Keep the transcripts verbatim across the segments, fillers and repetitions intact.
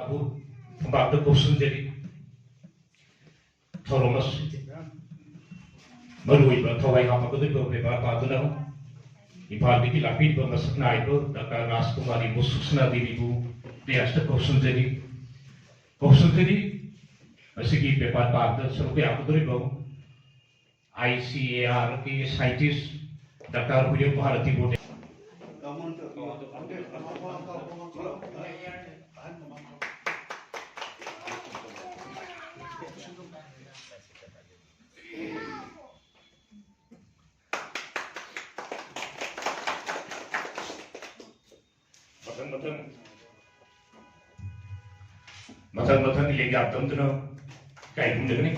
ꯕꯨ ꯐꯝꯄꯥꯛꯇ ꯀꯧꯁꯤꯟꯖꯔꯤ꯫ ꯊꯧꯔꯝ ꯑꯁꯤ ꯃꯔꯨꯑꯣꯏꯕ ꯊꯋꯥꯏ ꯍꯥꯞꯄꯛꯀꯗꯧꯔꯤꯕ ꯄꯦꯄꯔ ꯄꯥꯗꯨꯅ ꯏꯝꯐꯥꯜꯗꯒꯤ ꯂꯥꯛꯄꯤꯔꯤꯕ ꯃꯁꯛ ꯅꯥꯏꯕ ꯗꯥꯛꯇꯔ ꯔꯥꯖꯀꯨꯃꯥꯔꯤꯕꯨ ꯁꯨꯛꯁꯅꯥ ꯗꯦꯕꯤꯕꯨ ꯗꯦꯁꯇ ꯀꯧꯁꯤꯟꯖꯔꯤ꯫ ꯀꯧꯁꯤꯟꯖꯔꯤ꯫ ꯃꯁꯤꯒꯤ ꯄꯦꯄꯔ ꯄꯥꯕꯗ ꯁꯔꯨꯛ ꯌꯥꯕꯤꯗꯧꯔꯤꯕ ꯑꯥꯏ ꯁꯤ ꯑꯦ ꯑꯥꯔ ꯀꯤ ꯁꯥꯏꯟꯇꯤꯁ ꯗꯥꯛꯇꯔ ꯍꯨꯏꯔꯦꯝ ꯚꯥꯔꯇꯤꯕꯨ ꯃꯊꯪ ꯃꯊꯪ ꯃꯊꯪ ꯃꯊꯪ ꯂꯦꯡꯌꯥꯟ ꯇꯝꯗꯨꯅ ꯏꯀꯥꯏ ꯈꯨꯝꯅꯒꯅꯤ꯫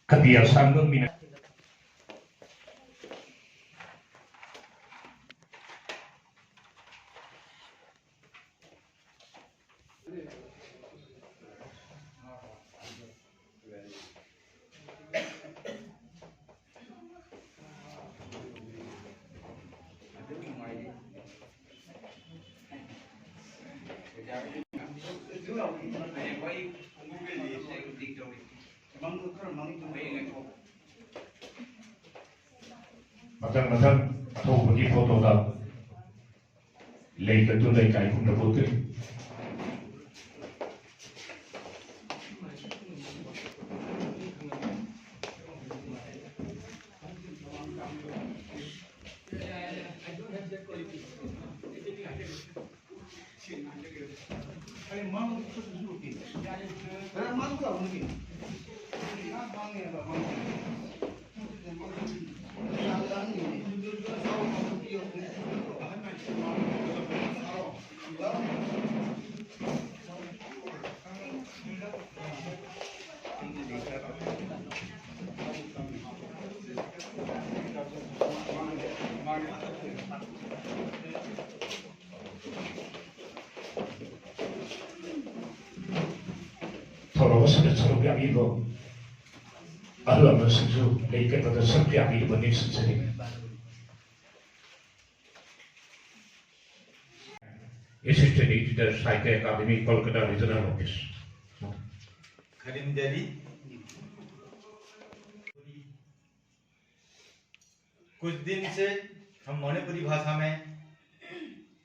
ꯈꯗꯤ ꯑꯁꯥꯡꯕ ꯃꯤꯅ ꯃꯊꯪ ꯃꯊꯪ ꯑꯊꯧꯕꯒꯤ ꯐꯣꯇꯣꯗ ꯂꯩ ꯀꯠꯇꯨꯅ ꯏꯀꯥꯏ ꯈꯨꯝꯅꯕ ꯎꯠꯀꯅꯤ꯫ ꯊꯧꯔꯝ ꯑꯁꯤꯗ ꯁꯔꯨꯛ ꯌꯥꯕꯤꯕ ꯑꯍꯜ ꯂꯃꯟꯁꯤꯡꯁꯨ ꯂꯩꯀꯠꯄꯗ ꯁꯔꯨꯛ ꯌꯥꯕꯤꯔꯤꯕ ꯅꯤꯡꯁꯤꯡꯖꯔꯤ꯫ Assistant Editor, Sahitya Academy, Kolkata Regional Office. खरीम जरी। कुछ दिन से हम मणिपुरी भाषा में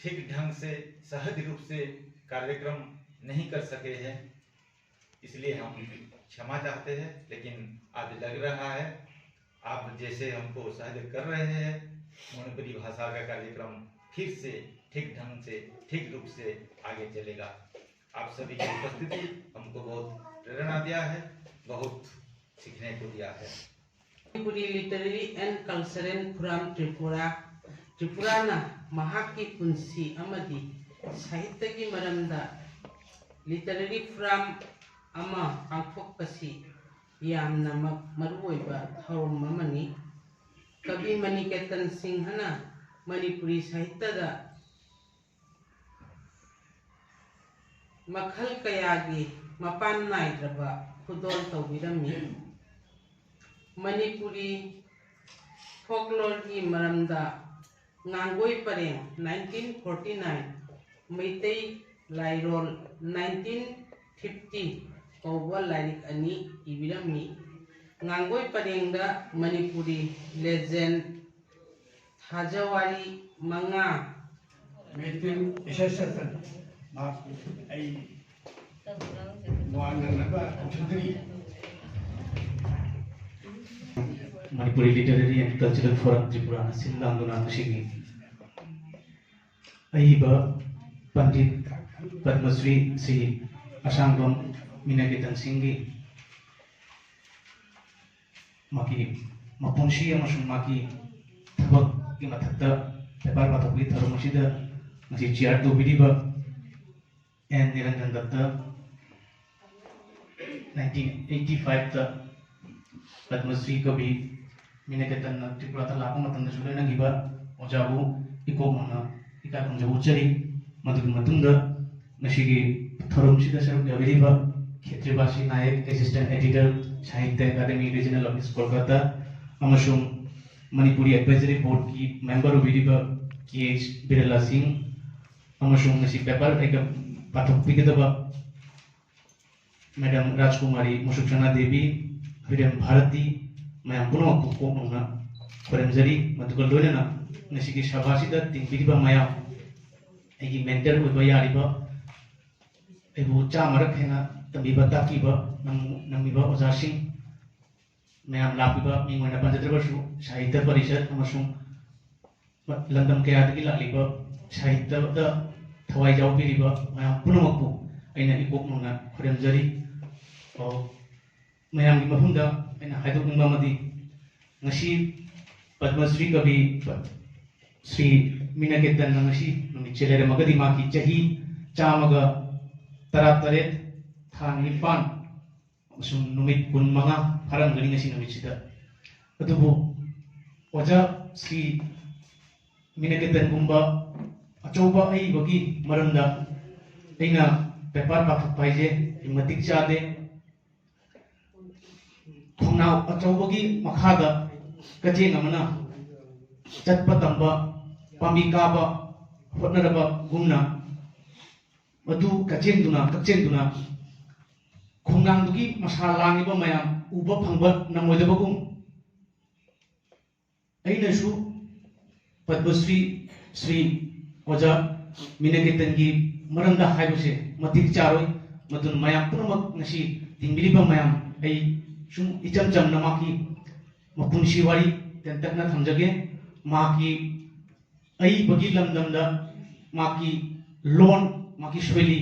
ठीक ढंग से, सहज रूप से कार्यक्रम नहीं कर सके हैं, इसलिए हम क्षमा चाहते हैं। लेकिन आज लग रहा है, आप जैसे हमको सहयोग कर रहे हैं, मणिपुरी भाषा का कार्यक्रम फिर से ठीक ढंग से, ठीक रूप से आगे चलेगा। आप सभी की उपस्थिति हमको बहुत प्रेरणा दिया है, बहुत सीखने को दिया है। Manipuri literary and cultural forum Tripura, ꯇ꯭ꯔꯤꯄꯨꯔꯥꯅ ꯃꯍꯥꯛꯀꯤ ꯄꯨꯟꯁꯤ ꯑꯃꯗꯤ ꯁꯥꯍꯤꯇ꯭ꯌꯒꯤ ꯃꯔꯝꯗ ꯂꯤꯇꯔꯦꯔꯤ ꯐꯣꯔꯝ ꯑꯃ ꯄꯥꯡꯊꯣꯛꯄꯁꯤ ꯌꯥꯝꯅ ꯃ-, ꯃꯔꯨꯑꯣꯏꯕ ꯊꯧꯔꯝ ꯑꯃꯅꯤ꯫ ꯀꯕꯤ ꯃꯅꯤꯀꯦꯇꯟ ꯁꯤꯡꯍꯅ ꯃꯅꯤꯄꯨꯔꯤ ꯁꯥꯍꯤꯇ꯭ꯌꯗ ꯃꯈꯜ ꯀꯌꯥꯒꯤ ꯃꯄꯥꯟ ꯅꯥꯏꯗ꯭ꯔꯕ ꯈꯨꯗꯣꯜ ꯇꯧꯕꯤꯔꯝꯃꯤ꯫ ꯃꯅꯤꯄꯨꯔꯤ ꯐꯣꯛꯂꯣꯔꯒꯤ ꯃꯔꯝꯗ ꯉꯥꯡꯒꯣꯏ ꯄꯔꯦꯡ nineteen forty nine, Meitei ꯂꯥꯏꯔꯣꯜ nineteen fifty ꯀꯧꯕ ꯂꯥꯏꯔꯤꯛ ꯑꯅꯤ ꯏꯕꯤꯔꯝꯃꯤ꯫ ꯉꯥꯡꯒꯣꯏ ꯄꯔꯦꯡꯗ ꯃꯅꯤꯄꯨꯔꯤ ꯂꯦꯖꯦꯟ ꯊꯥꯖꯋꯥꯔꯤ ꯃꯉꯥ꯫ ꯃꯦꯇꯤꯡ ꯑꯦꯁꯣꯁꯤꯌꯦꯁꯟ ꯃꯍꯥꯛꯄꯨ ꯑꯩ ꯋꯥ ꯉꯥꯡꯅꯕ ꯀꯧꯁꯤꯟꯖꯔꯤ꯫ Manipuri Literary and Cultural Forum Tripura ꯅ ꯁꯤꯜ ꯂꯥꯡꯗꯨꯅ ꯉꯁꯤꯒꯤ ꯑꯏꯕ ꯄꯟꯗꯤꯠ ꯄꯗꯃꯁ꯭ꯔꯤ ꯁ꯭ꯔꯤ ꯑꯁꯥꯡꯕꯝ ꯃꯤꯅꯥ ꯀꯤꯔꯇꯟ ꯁꯤꯡꯒꯤ ꯃꯍꯥꯛꯀꯤ ꯃꯄꯨꯟꯁꯤ ꯑꯃꯁꯨꯡ ꯃꯍꯥꯛꯀꯤ ꯊꯕꯛꯀꯤ ꯃꯊꯛꯇ ꯄꯦꯄꯔ ꯄꯥꯊꯣꯛꯄꯒꯤ ꯊꯧꯔꯝ ꯑꯁꯤꯗ ꯉꯁꯤ chair ꯇꯧꯕꯤꯔꯤꯕ and ꯅꯤꯔꯟꯖꯟ Datta, nineteen eighty ꯐꯥꯏꯚꯇ ꯄꯗꯃꯁ꯭ꯔꯤ ꯀꯕꯤ ꯃꯤꯅꯥ ꯀꯤꯔꯇꯟꯅ ꯇ꯭ꯔꯤꯄꯨꯔꯥꯗ ꯂꯥꯛꯄ ꯃꯇꯝꯗꯁꯨ ꯂꯣꯏꯅꯈꯤꯕ ꯑꯣꯖꯥꯕꯨ ꯏꯀꯣꯛ ꯅꯧꯅ ꯏꯀꯥꯏ ꯈꯨꯝꯅꯖꯕ ꯎꯠꯆꯔꯤ꯫ ꯃꯗꯨꯒꯤ ꯃꯇꯨꯡꯗ ꯉꯁꯤꯒꯤ ꯊꯧꯔꯝꯁꯤꯗ ꯁꯔꯨꯛ ꯌꯥꯕꯤꯔꯤꯕ Khetribasi Nayak, assistant editor, Sahitya Akademi regional office Kolkata, ꯑꯃꯁꯨꯡ ꯃꯅꯤꯄꯨꯔꯤ ꯑꯦꯗꯚꯥꯏꯖꯔꯤ ꯕꯣꯔꯗꯀꯤ ꯃꯦꯝꯕꯔ ꯑꯣꯏꯕꯤꯔꯤꯕ ꯀꯦ ꯑꯩꯆ ꯕꯤꯔꯂꯥ ꯁꯤꯡ, ꯑꯃꯁꯨꯡ ꯉꯁꯤ ꯄꯦꯄꯔ ꯑꯩꯒ ꯄꯥꯊꯣꯛꯄꯤꯒꯗꯕ ꯃꯦꯗꯥꯝ ꯔꯥꯖꯀꯨꯃꯥꯔꯤ ꯃꯨꯁꯨꯛꯁꯅꯥ ꯗꯦꯕꯤ, ꯍꯤꯔꯦꯝ ꯚꯥꯔꯇꯤ, ꯃꯌꯥꯝ ꯄꯨꯝꯅꯃꯛꯄꯨ ꯀꯣꯛ ꯅꯧꯅ ꯈꯣꯏꯔꯝꯖꯔꯤ꯫ ꯃꯗꯨꯒ ꯂꯣꯏꯅꯅ ꯉꯁꯤꯒꯤ ꯁꯚꯥꯁꯤꯗ ꯇꯤꯟꯕꯤꯔꯤꯕ ꯃꯌꯥꯝ, ꯑꯩꯒꯤ ꯃꯦꯟꯇꯔ ꯑꯣꯏꯕ ꯌꯥꯔꯤꯕ, ꯑꯩꯕꯨ ꯆꯥꯝꯃꯔꯛ ꯍꯦꯟꯅ ꯇꯝꯕꯤꯕ ꯇꯥꯛꯄꯤꯕ ꯅꯝ-, ꯅꯝꯃꯤꯕ ꯑꯣꯖꯥꯁꯤꯡ, ꯃꯌꯥꯝ ꯂꯥꯛꯄꯤꯕ ꯃꯤꯡ ꯑꯣꯏꯅ ꯄꯟꯖꯗ꯭ꯔꯕꯁꯨ ꯁꯥꯍꯤꯇ꯭ꯌ ꯄꯔꯤꯁꯠ ꯑꯃꯁꯨꯡ ꯂꯝꯗꯝ ꯀꯌꯥꯗꯒꯤ ꯂꯥꯛꯂꯤꯕ ꯁꯥꯍꯤꯇ꯭ꯌꯗ ꯊꯋꯥꯏ ꯌꯥꯎꯕꯤꯔꯤꯕ ꯃꯌꯥꯝ ꯄꯨꯝꯅꯃꯛꯄꯨ ꯑꯩꯅ ꯏꯀꯣꯛ ꯅꯧꯅ ꯈꯨꯔꯨꯝꯖꯔꯤ꯫ ꯑꯣ, ꯃꯌꯥꯝꯒꯤ ꯃꯐꯝꯗ ꯑꯩꯅ ꯍꯥꯏꯗꯣꯛꯅꯤꯡꯕ ꯑꯃꯗꯤ, ꯉꯁꯤ ꯄꯗꯃꯁ꯭ꯔꯤ ꯀꯕꯤ ꯄ-, ꯁ꯭ꯔꯤ ꯃꯤꯅꯥ ꯀꯤꯔꯇꯟꯅ ꯉꯁꯤ ꯅꯨꯃꯤꯠꯁꯦ ꯂꯩꯔꯝꯃꯒꯗꯤ ꯃꯍꯥꯛꯀꯤ ꯆꯍꯤ ꯆꯥꯝꯃꯒ ꯇꯔꯥꯇꯔꯦꯠ, ꯊꯥ ꯅꯤꯄꯥꯟ ꯑꯃꯁꯨꯡ ꯅꯨꯃꯤꯠ ꯀꯨꯟꯃꯉꯥ ꯐꯥꯔꯝꯒꯅꯤ ꯉꯁꯤ ꯅꯨꯃꯤꯠꯁꯤꯗ꯫ ꯑꯗꯨꯕꯨ ꯑꯣꯖꯥ ꯁ꯭ꯔꯤ ꯃꯤꯅꯥ ꯀꯤꯔꯇꯟꯒꯨꯝꯕ ꯑꯆꯧꯕ ꯑꯏꯕꯒꯤ ꯃꯔꯝꯗ ꯑꯩꯅ ꯄꯦꯄꯔ ꯄꯥꯊꯣꯛꯄ ꯍꯥꯏꯁꯦ ꯑꯩ ꯃꯇꯤꯛ ꯆꯥꯗꯦ꯫ ꯊꯣꯡꯅꯥꯎ ꯑꯆꯧꯕꯒꯤ ꯃꯈꯥꯗ ꯀꯆꯦꯡ ꯑꯃꯅ ꯆꯠꯄ ꯇꯝꯕ, ꯄꯥꯝꯕꯤ ꯀꯥꯕ ꯍꯣꯠꯅꯔꯕꯒꯨꯝꯅ, ꯃꯗꯨ ꯀꯛꯆꯦꯡꯗꯨꯅ, ꯀꯛꯆꯦꯡꯗꯨꯅ ꯈꯣꯡꯅꯥꯡꯗꯨꯒꯤ ꯃꯁꯥ ꯂꯥꯡꯉꯤꯕ ꯃꯌꯥꯝ ꯎꯕ ꯐꯪꯕ ꯅꯪꯉꯣꯏꯗꯕꯒꯨꯝ, ꯑꯩꯅꯁꯨ ꯄꯗꯃꯁ꯭ꯔꯤ ꯁ꯭ꯔꯤ ꯑꯣꯖꯥ ꯃꯤꯅꯥ ꯀꯤꯔꯇꯟꯒꯤ ꯃꯔꯝꯗ ꯍꯥꯏꯕꯁꯦ ꯃꯇꯤꯛ ꯆꯥꯔꯣꯏ꯫ ꯃꯗꯨꯅ ꯃꯌꯥꯝ ꯄꯨꯝꯅꯃꯛ ꯉꯁꯤ ꯇꯤꯟꯕꯤꯔꯤꯕ ꯃꯌꯥꯝ, ꯑꯩ ꯁꯨꯝ ꯏꯆꯝ ꯆꯝꯅ ꯃꯍꯥꯛꯀꯤ ꯃꯄꯨꯟꯁꯤ ꯋꯥꯔꯤ ꯇꯦꯟꯇꯛꯅ ꯊꯝꯖꯒꯦ꯫ ꯃꯍꯥꯛꯀꯤ ꯑꯏꯕꯒꯤ ꯂꯝꯗꯝꯗ ꯃꯍꯥꯛꯀꯤ ꯂꯣꯟ, ꯃꯍꯥꯛꯀꯤ ꯁꯣꯏꯂꯤ,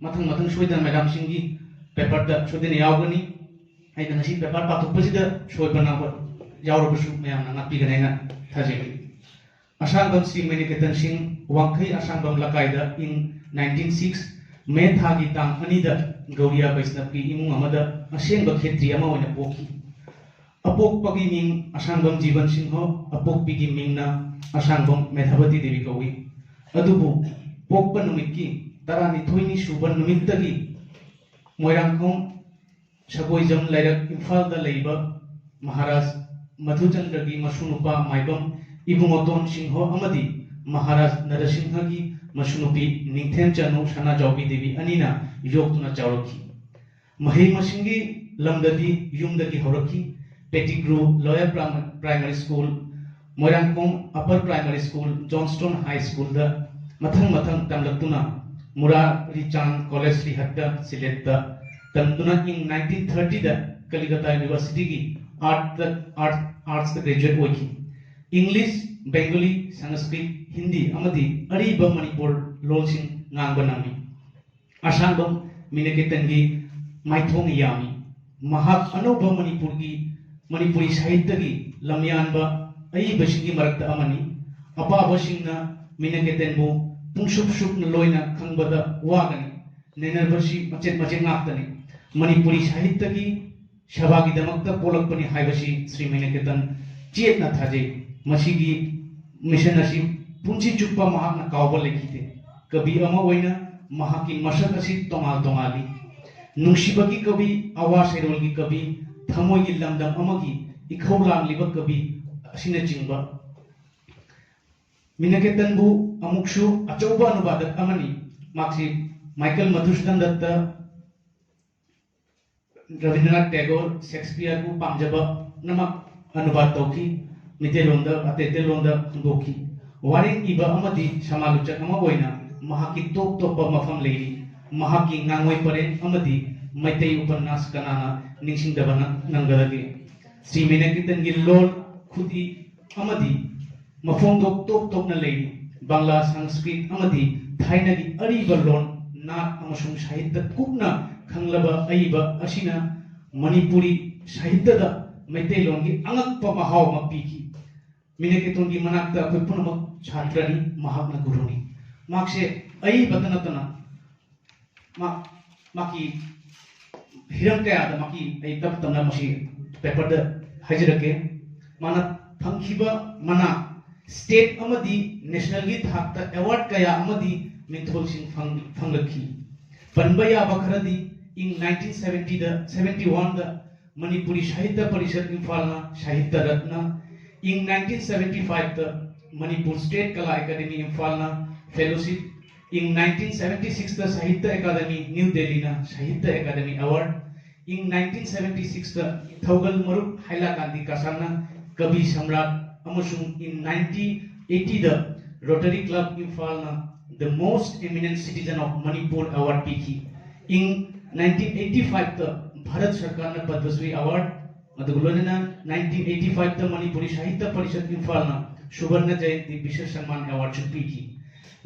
ꯃꯊꯪ ꯃꯊꯪ ꯁꯣꯏꯗꯅ ꯃꯦꯗꯥꯝꯁꯤꯡꯒꯤ ꯄꯦꯄꯔꯗ ꯁꯣꯏꯗꯅ ꯌꯥꯎꯒꯅꯤ꯫ ꯑꯩꯅ ꯉꯁꯤ ꯄꯦꯄꯔ ꯄꯥꯊꯣꯛꯄꯁꯤꯗ ꯁꯣꯏꯕ ꯅꯥꯎꯕ ꯌꯥꯎꯔꯕꯁꯨ ꯃꯌꯥꯝꯅ ꯉꯥꯛꯄꯤꯒꯅꯤ ꯍꯥꯏꯅ ꯊꯥꯖꯩ꯫ ꯑꯁꯥꯡꯕꯝ ꯁ꯭ꯔꯤ ꯃꯅꯤꯀꯦꯇꯟ ꯁꯤꯡ, ꯋꯥꯡꯈꯩ ꯑꯁꯥꯡꯕꯝ ꯂꯀꯥꯏꯗ ꯏꯪ ꯅꯥꯏꯟꯇꯤꯟ ꯁꯤꯛꯁ ꯃꯦ ꯊꯥꯒꯤ ꯇꯥꯡ ꯑꯅꯤꯗ ꯒꯧꯔꯤꯌꯥ ꯕꯩꯁꯅꯕꯀꯤ ꯏꯃꯨꯡ ꯑꯃꯗ ꯑꯁꯦꯡꯕ ꯈꯦꯇ꯭ꯔꯤ ꯑꯃ ꯑꯣꯏꯅ ꯄꯣꯛꯈꯤ꯫ ꯑꯄꯣꯛꯄꯒꯤ ꯃꯤꯡ ꯑꯁꯥꯡꯕꯝ ꯖꯤꯕꯟ ꯁꯤꯡꯍ, ꯑꯄꯣꯛꯄꯤꯒꯤ ꯃꯤꯡꯅ ꯑꯁꯥꯡꯕꯝ ꯃꯦꯙꯥꯕꯇꯤ ꯗꯦꯕꯤ ꯀꯧꯏ꯫ ꯑꯗꯨꯕꯨ ꯄꯣꯛꯄ ꯅꯨꯃꯤꯠꯀꯤ ꯇꯔꯥꯅꯤꯊꯣꯏꯅꯤ ꯁꯨꯕ ꯅꯨꯃꯤꯠꯇꯒꯤ ꯃꯣꯏꯔꯥꯡꯈꯣꯡ ꯁꯒꯣꯏꯖꯝ ꯂꯩꯔꯛ ꯏꯝꯐꯥꯜꯗ ꯂꯩꯕ ꯃꯍꯥꯔꯥꯖ ꯃꯙꯨꯆꯟꯗ꯭ꯔꯒꯤ ꯃꯁꯨꯅꯨꯄꯥ ꯃꯥꯏꯕꯝ ꯏꯕꯨꯡꯉꯣꯇꯣꯟ ꯁꯤꯡꯍ ꯑꯃꯗꯤ ꯃꯍꯥꯔꯥꯖ ꯅꯔꯁꯤꯡꯍꯒꯤ ꯃꯁꯨꯅꯨꯄꯤ ꯅꯤꯡꯊꯦꯝꯆꯅꯨ ꯁꯅꯥꯖꯥꯎꯕꯤ ꯗꯦꯕꯤ ꯑꯅꯤꯅ ꯌꯣꯛꯇꯨꯅ ꯆꯥꯎꯔꯛꯈꯤ꯫ ꯃꯍꯩ ꯃꯁꯤꯡꯒꯤ ꯂꯝꯗꯗꯤ ꯌꯨꯝꯗꯒꯤ ꯍꯧꯔꯛꯈꯤ꯫ Pettigrew lower prime-, primary school, Moirangkhong upper primary school, Johnstone high ꯁ꯭ꯀꯨꯜꯗ ꯃꯊꯪ ꯃꯊꯪ ꯇꯝꯂꯛꯇꯨꯅ ꯃꯨꯔꯥꯔꯤꯆꯥꯟ ꯀꯣꯂꯦꯖ ꯔꯤꯍꯠꯇ ꯁꯤꯂꯦꯠꯇ ꯇꯝꯗꯨꯅ ꯏꯪ ꯅꯥꯏꯟꯇꯤꯟ ꯊꯥꯔꯇꯤꯗ ꯀꯂꯤꯀꯇꯥ ꯌꯨꯅꯤꯚꯔꯁꯤꯇꯤꯒꯤ ꯑꯥꯔꯠꯇ, ꯑꯥꯔꯠ, ꯑꯥꯔꯠꯁꯇ ꯒ꯭ꯔꯦꯖꯨꯑꯦꯠ ꯑꯣꯏꯈꯤ꯫ ꯏꯪꯂꯤꯁ, ꯕꯦꯡꯒꯣꯂꯤ, ꯁꯪꯁꯀ꯭ꯔꯤꯠ, ꯍꯤꯟꯗꯤ ꯑꯃꯗꯤ ꯑꯔꯤꯕ ꯃꯅꯤꯄꯨꯔ ꯂꯣꯜꯁꯤꯡ ꯉꯥꯡꯕ ꯅꯝꯃꯤ꯫ ꯑꯁꯥꯡꯕꯝ ꯃꯤꯅꯀꯦꯇꯟꯒꯤ ꯃꯥꯏꯊꯣꯡ ꯌꯥꯝꯃꯤ꯫ ꯃꯍꯥꯛ ꯑꯅꯧꯕ ꯃꯅꯤꯄꯨꯔꯒꯤ, ꯃꯅꯤꯄꯨꯔꯤ ꯁꯥꯍꯤꯇ꯭ꯌꯒꯤ ꯂꯝꯌꯥꯟꯕ ꯑꯏꯕꯁꯤꯡꯒꯤ ꯃꯔꯛꯇ ꯑꯃꯅꯤ꯫ ꯑꯄꯥꯕꯁꯤꯡꯅ ꯃꯤꯅꯀꯦꯇꯟꯕꯨ ꯄꯨꯡꯁꯨꯞ ꯁꯨꯞꯅ ꯂꯣꯏꯅ ꯈꯪꯕꯗ ꯋꯥꯒꯅꯤ꯫ ꯅꯩꯅꯕꯁꯤ ꯃꯆꯦꯠ ꯃꯆꯦꯠ ꯉꯥꯛꯇꯅꯤ꯫ ꯃꯅꯤꯄꯨꯔꯤ ꯁꯥꯍꯤꯇ꯭ꯌꯒꯤ ꯁꯦꯕꯥꯒꯤꯗꯃꯛꯇ ꯄꯣꯛꯂꯛꯄꯅꯤ ꯍꯥꯏꯕꯁꯤ ꯁ꯭ꯔꯤ ꯃꯤꯅꯀꯦꯇꯟ ꯆꯦꯠꯅ ꯊꯥꯖꯩ꯫ ꯃꯁꯤꯒꯤ ꯃꯤꯁꯟ ꯑꯁꯤ ꯄꯨꯟꯁꯤ ꯆꯨꯞꯄ ꯃꯍꯥꯛꯅ ꯀꯥꯎꯕ ꯂꯩꯈꯤꯗꯦ꯫ ꯀꯕꯤ ꯑꯃ ꯑꯣꯏꯅ ꯃꯍꯥꯛꯀꯤ ꯃꯁꯛ ꯑꯁꯤ ꯇꯣꯉꯥꯟ ꯇꯣꯉꯥꯜꯂꯤ꯫ ꯅꯨꯡꯁꯤꯕꯒꯤ ꯀꯕꯤ, ꯑꯋꯥ ꯁꯩꯔꯣꯜꯒꯤ ꯀꯕꯤ, ꯊꯃꯣꯏꯒꯤ ꯂꯝꯗꯝ ꯑꯃꯒꯤ ꯏꯈꯧ ꯂꯥꯡꯂꯤꯕ ꯀꯕꯤ ꯑꯁꯤꯅꯆꯤꯡꯕ꯫ ꯃꯤꯅꯀꯦꯇꯟꯕꯨ ꯑꯃꯨꯛꯁꯨ ꯑꯆꯧꯕ ꯑꯅꯨꯕꯥꯗꯛ ꯑꯃꯅꯤ꯫ ꯃꯍꯥꯛꯁꯤ ꯃꯥꯏꯀꯦꯜ ꯃꯙꯨꯁꯨꯗꯟ ꯗꯠꯇ, ꯔꯕꯤꯟꯗ꯭ꯔꯅꯥꯊ ꯇꯦꯒꯣꯔ, ꯁꯦꯛꯁꯄꯤꯌꯔꯕꯨ ꯄꯥꯝꯖꯕꯅꯃꯛ ꯑꯅꯨꯕꯥꯗ ꯇꯧꯈꯤ, ꯃꯤꯇꯩꯂꯣꯟꯗ, ꯑꯇꯩ ꯑꯇꯩ ꯂꯣꯟꯗ ꯍꯟꯗꯣꯛꯈꯤ꯫ ꯋꯥꯔꯦꯡ ꯏꯕ ꯑꯃꯗꯤ ꯁꯃꯥꯂꯣꯆꯛ ꯑꯃ ꯑꯣꯏꯅ ꯃꯍꯥꯛꯀꯤ ꯇꯣꯞ ꯇꯣꯞꯄ ꯃꯐꯝ ꯂꯩꯔꯤ꯫ ꯃꯍꯥꯛꯀꯤ ꯉꯥꯡꯉꯣꯏ ꯄꯔꯦꯡ ꯑꯃꯗꯤ ꯃꯩꯇꯩ ꯎꯄꯟꯅꯥꯁ ꯀꯅꯥꯅ ꯅꯤꯡꯁꯤꯡꯗꯕ ꯅꯪ-, ꯅꯪꯒꯗꯒꯦ? ꯁ꯭ꯔꯤ ꯃꯤꯅꯀꯦꯇꯟꯒꯤ ꯂꯣꯜ, ꯈꯨꯠꯏ ꯑꯃꯗꯤ ꯃꯐꯣꯡꯗꯣꯛ ꯇꯣꯞ ꯇꯣꯞꯅ ꯂꯩꯔꯤ꯫ ꯕꯪꯂꯥ, ꯁꯪꯁꯀ꯭ꯔꯤꯠ ꯑꯃꯗꯤ ꯊꯥꯏꯅꯒꯤ ꯑꯔꯤꯕ ꯂꯣꯟ ꯅꯥꯠ ꯑꯃꯁꯨꯡ ꯁꯥꯍꯤꯇ꯭ꯌ ꯀꯨꯞꯅ ꯈꯪꯂꯕ ꯑꯏꯕ ꯑꯁꯤꯅ ꯃꯅꯤꯄꯨꯔꯤ ꯁꯥꯍꯤꯇ꯭ꯌꯗ ꯃꯩꯇꯩꯂꯣꯟꯒꯤ ꯑꯉꯛꯄ ꯃꯍꯥꯎ ꯑꯃ ꯄꯤꯈꯤ꯫ ꯃꯤꯅꯀꯦꯇꯣꯟꯒꯤ ꯃꯅꯥꯛꯇ ꯑꯩꯈꯣꯏ ꯄꯨꯝꯅꯃꯛ ꯁꯥꯇ꯭ꯔꯅꯤ, ꯃꯍꯥꯛꯅ ꯒꯨꯔꯨꯅꯤ꯫ ꯃꯍꯥꯛꯁꯦ ꯑꯏꯕꯇ ꯅꯠꯇꯅ ꯃꯥ-, ꯃꯍꯥꯛꯀꯤ ꯍꯤꯔꯝ ꯀꯌꯥꯗ ꯃꯍꯥꯛꯀꯤ ꯑꯩ ꯇꯞ ꯇꯞꯅ ꯃꯁꯤ ꯄꯦꯄꯔꯗ ꯍꯥꯏꯖꯔꯛꯀꯦ꯫ ꯃꯥꯅ ꯐꯪꯈꯤꯕ ꯃꯅꯥ ꯁ꯭ꯇꯦꯠ ꯑꯃꯗꯤ ꯅꯦꯁꯅꯦꯜꯒꯤ ꯊꯥꯛꯇ ꯑꯦꯋꯥꯔꯗ ꯀꯌꯥ ꯑꯃꯗꯤ ꯃꯤꯡꯊꯣꯜꯁꯤꯡ ꯐꯪ-, ꯐꯪꯂꯛꯈꯤ꯫ ꯄꯟꯕ ꯌꯥꯕ ꯈꯔꯗꯤ ꯏꯪ ꯅꯥꯏꯟꯇꯤꯟ ꯁꯚꯦꯟꯇꯤꯗ, ꯁꯚꯦꯟꯇꯤ ꯋꯥꯟꯗ ꯃꯅꯤꯄꯨꯔꯤ ꯁꯥꯍꯤꯇ꯭ꯌ ꯄꯔꯤꯁꯠ ꯏꯝꯐꯥꯜꯅ ꯁꯥꯍꯤꯇ꯭ꯌ ꯔꯠꯅ, ꯏꯪ ꯅꯥꯏꯟꯇꯤꯟ ꯁꯚꯦꯟꯇꯤ ꯐꯥꯏꯚꯇ ꯃꯅꯤꯄꯨꯔ ꯁ꯭ꯇꯦꯠ ꯀꯂꯥ ꯑꯦꯀꯥꯗꯦꯃꯤ ꯏꯝꯐꯥꯜꯅ ꯐꯦꯂꯣꯁꯤꯞ, ꯏꯪ ꯅꯥꯏꯟꯇꯤꯟ ꯁꯚꯦꯟꯇꯤ ꯁꯤꯛꯁꯇ ꯁꯥꯍꯤꯇ꯭ꯌ ꯑꯦꯀꯥꯗꯦꯃꯤ ꯅ꯭ꯌꯨ ꯗꯦꯜꯂꯤꯅ Sahitya Akademi award, in nineteen seventy ꯁꯤꯛꯁꯇ ꯊꯧꯒꯜ ꯃꯔꯨꯞ ꯍꯥꯏꯂꯥꯀꯥꯟꯗꯤ ꯀꯁꯥꯅ ꯀꯕꯤ ꯁꯝꯔꯥꯠ, ꯑꯃꯁꯨꯡ ꯏꯪ ꯅꯥꯏꯟꯇꯤꯟ ꯑꯩꯠꯇꯤꯗ ꯔꯣꯇꯔꯤ ꯀ꯭ꯂꯕ ꯏꯝꯐꯥꯜꯅ The Most Eminent Citizen of Manipur Award ꯄꯤꯈꯤ꯫ ꯏꯪ ꯅꯥꯏꯟꯇꯤꯟ ꯑꯩꯠꯇꯤ ꯐꯥꯏꯚꯇ ꯚꯥꯔꯠ ꯁꯔꯀꯥꯔꯅ ꯄꯗꯃꯁ꯭ꯔꯤ ꯑꯦꯋꯥꯔꯗ, ꯑꯗꯨꯒ ꯂꯣꯏꯅꯅ ꯅꯥꯏꯟꯇꯤꯟ ꯑꯩꯠꯇꯤ ꯐꯥꯏꯚꯇ ꯃꯅꯤꯄꯨꯔꯤ ꯁꯥꯍꯤꯇ꯭ꯌ ꯄꯔꯤꯁꯠ ꯏꯝꯐꯥꯜꯅ ꯁꯨꯕꯔꯅ ꯖꯌꯟꯇꯤ ꯕꯤꯁꯦꯁ ꯁꯟꯃꯥꯟ ꯑꯦꯋꯥꯔꯗꯁꯨ ꯄꯤꯈꯤ꯫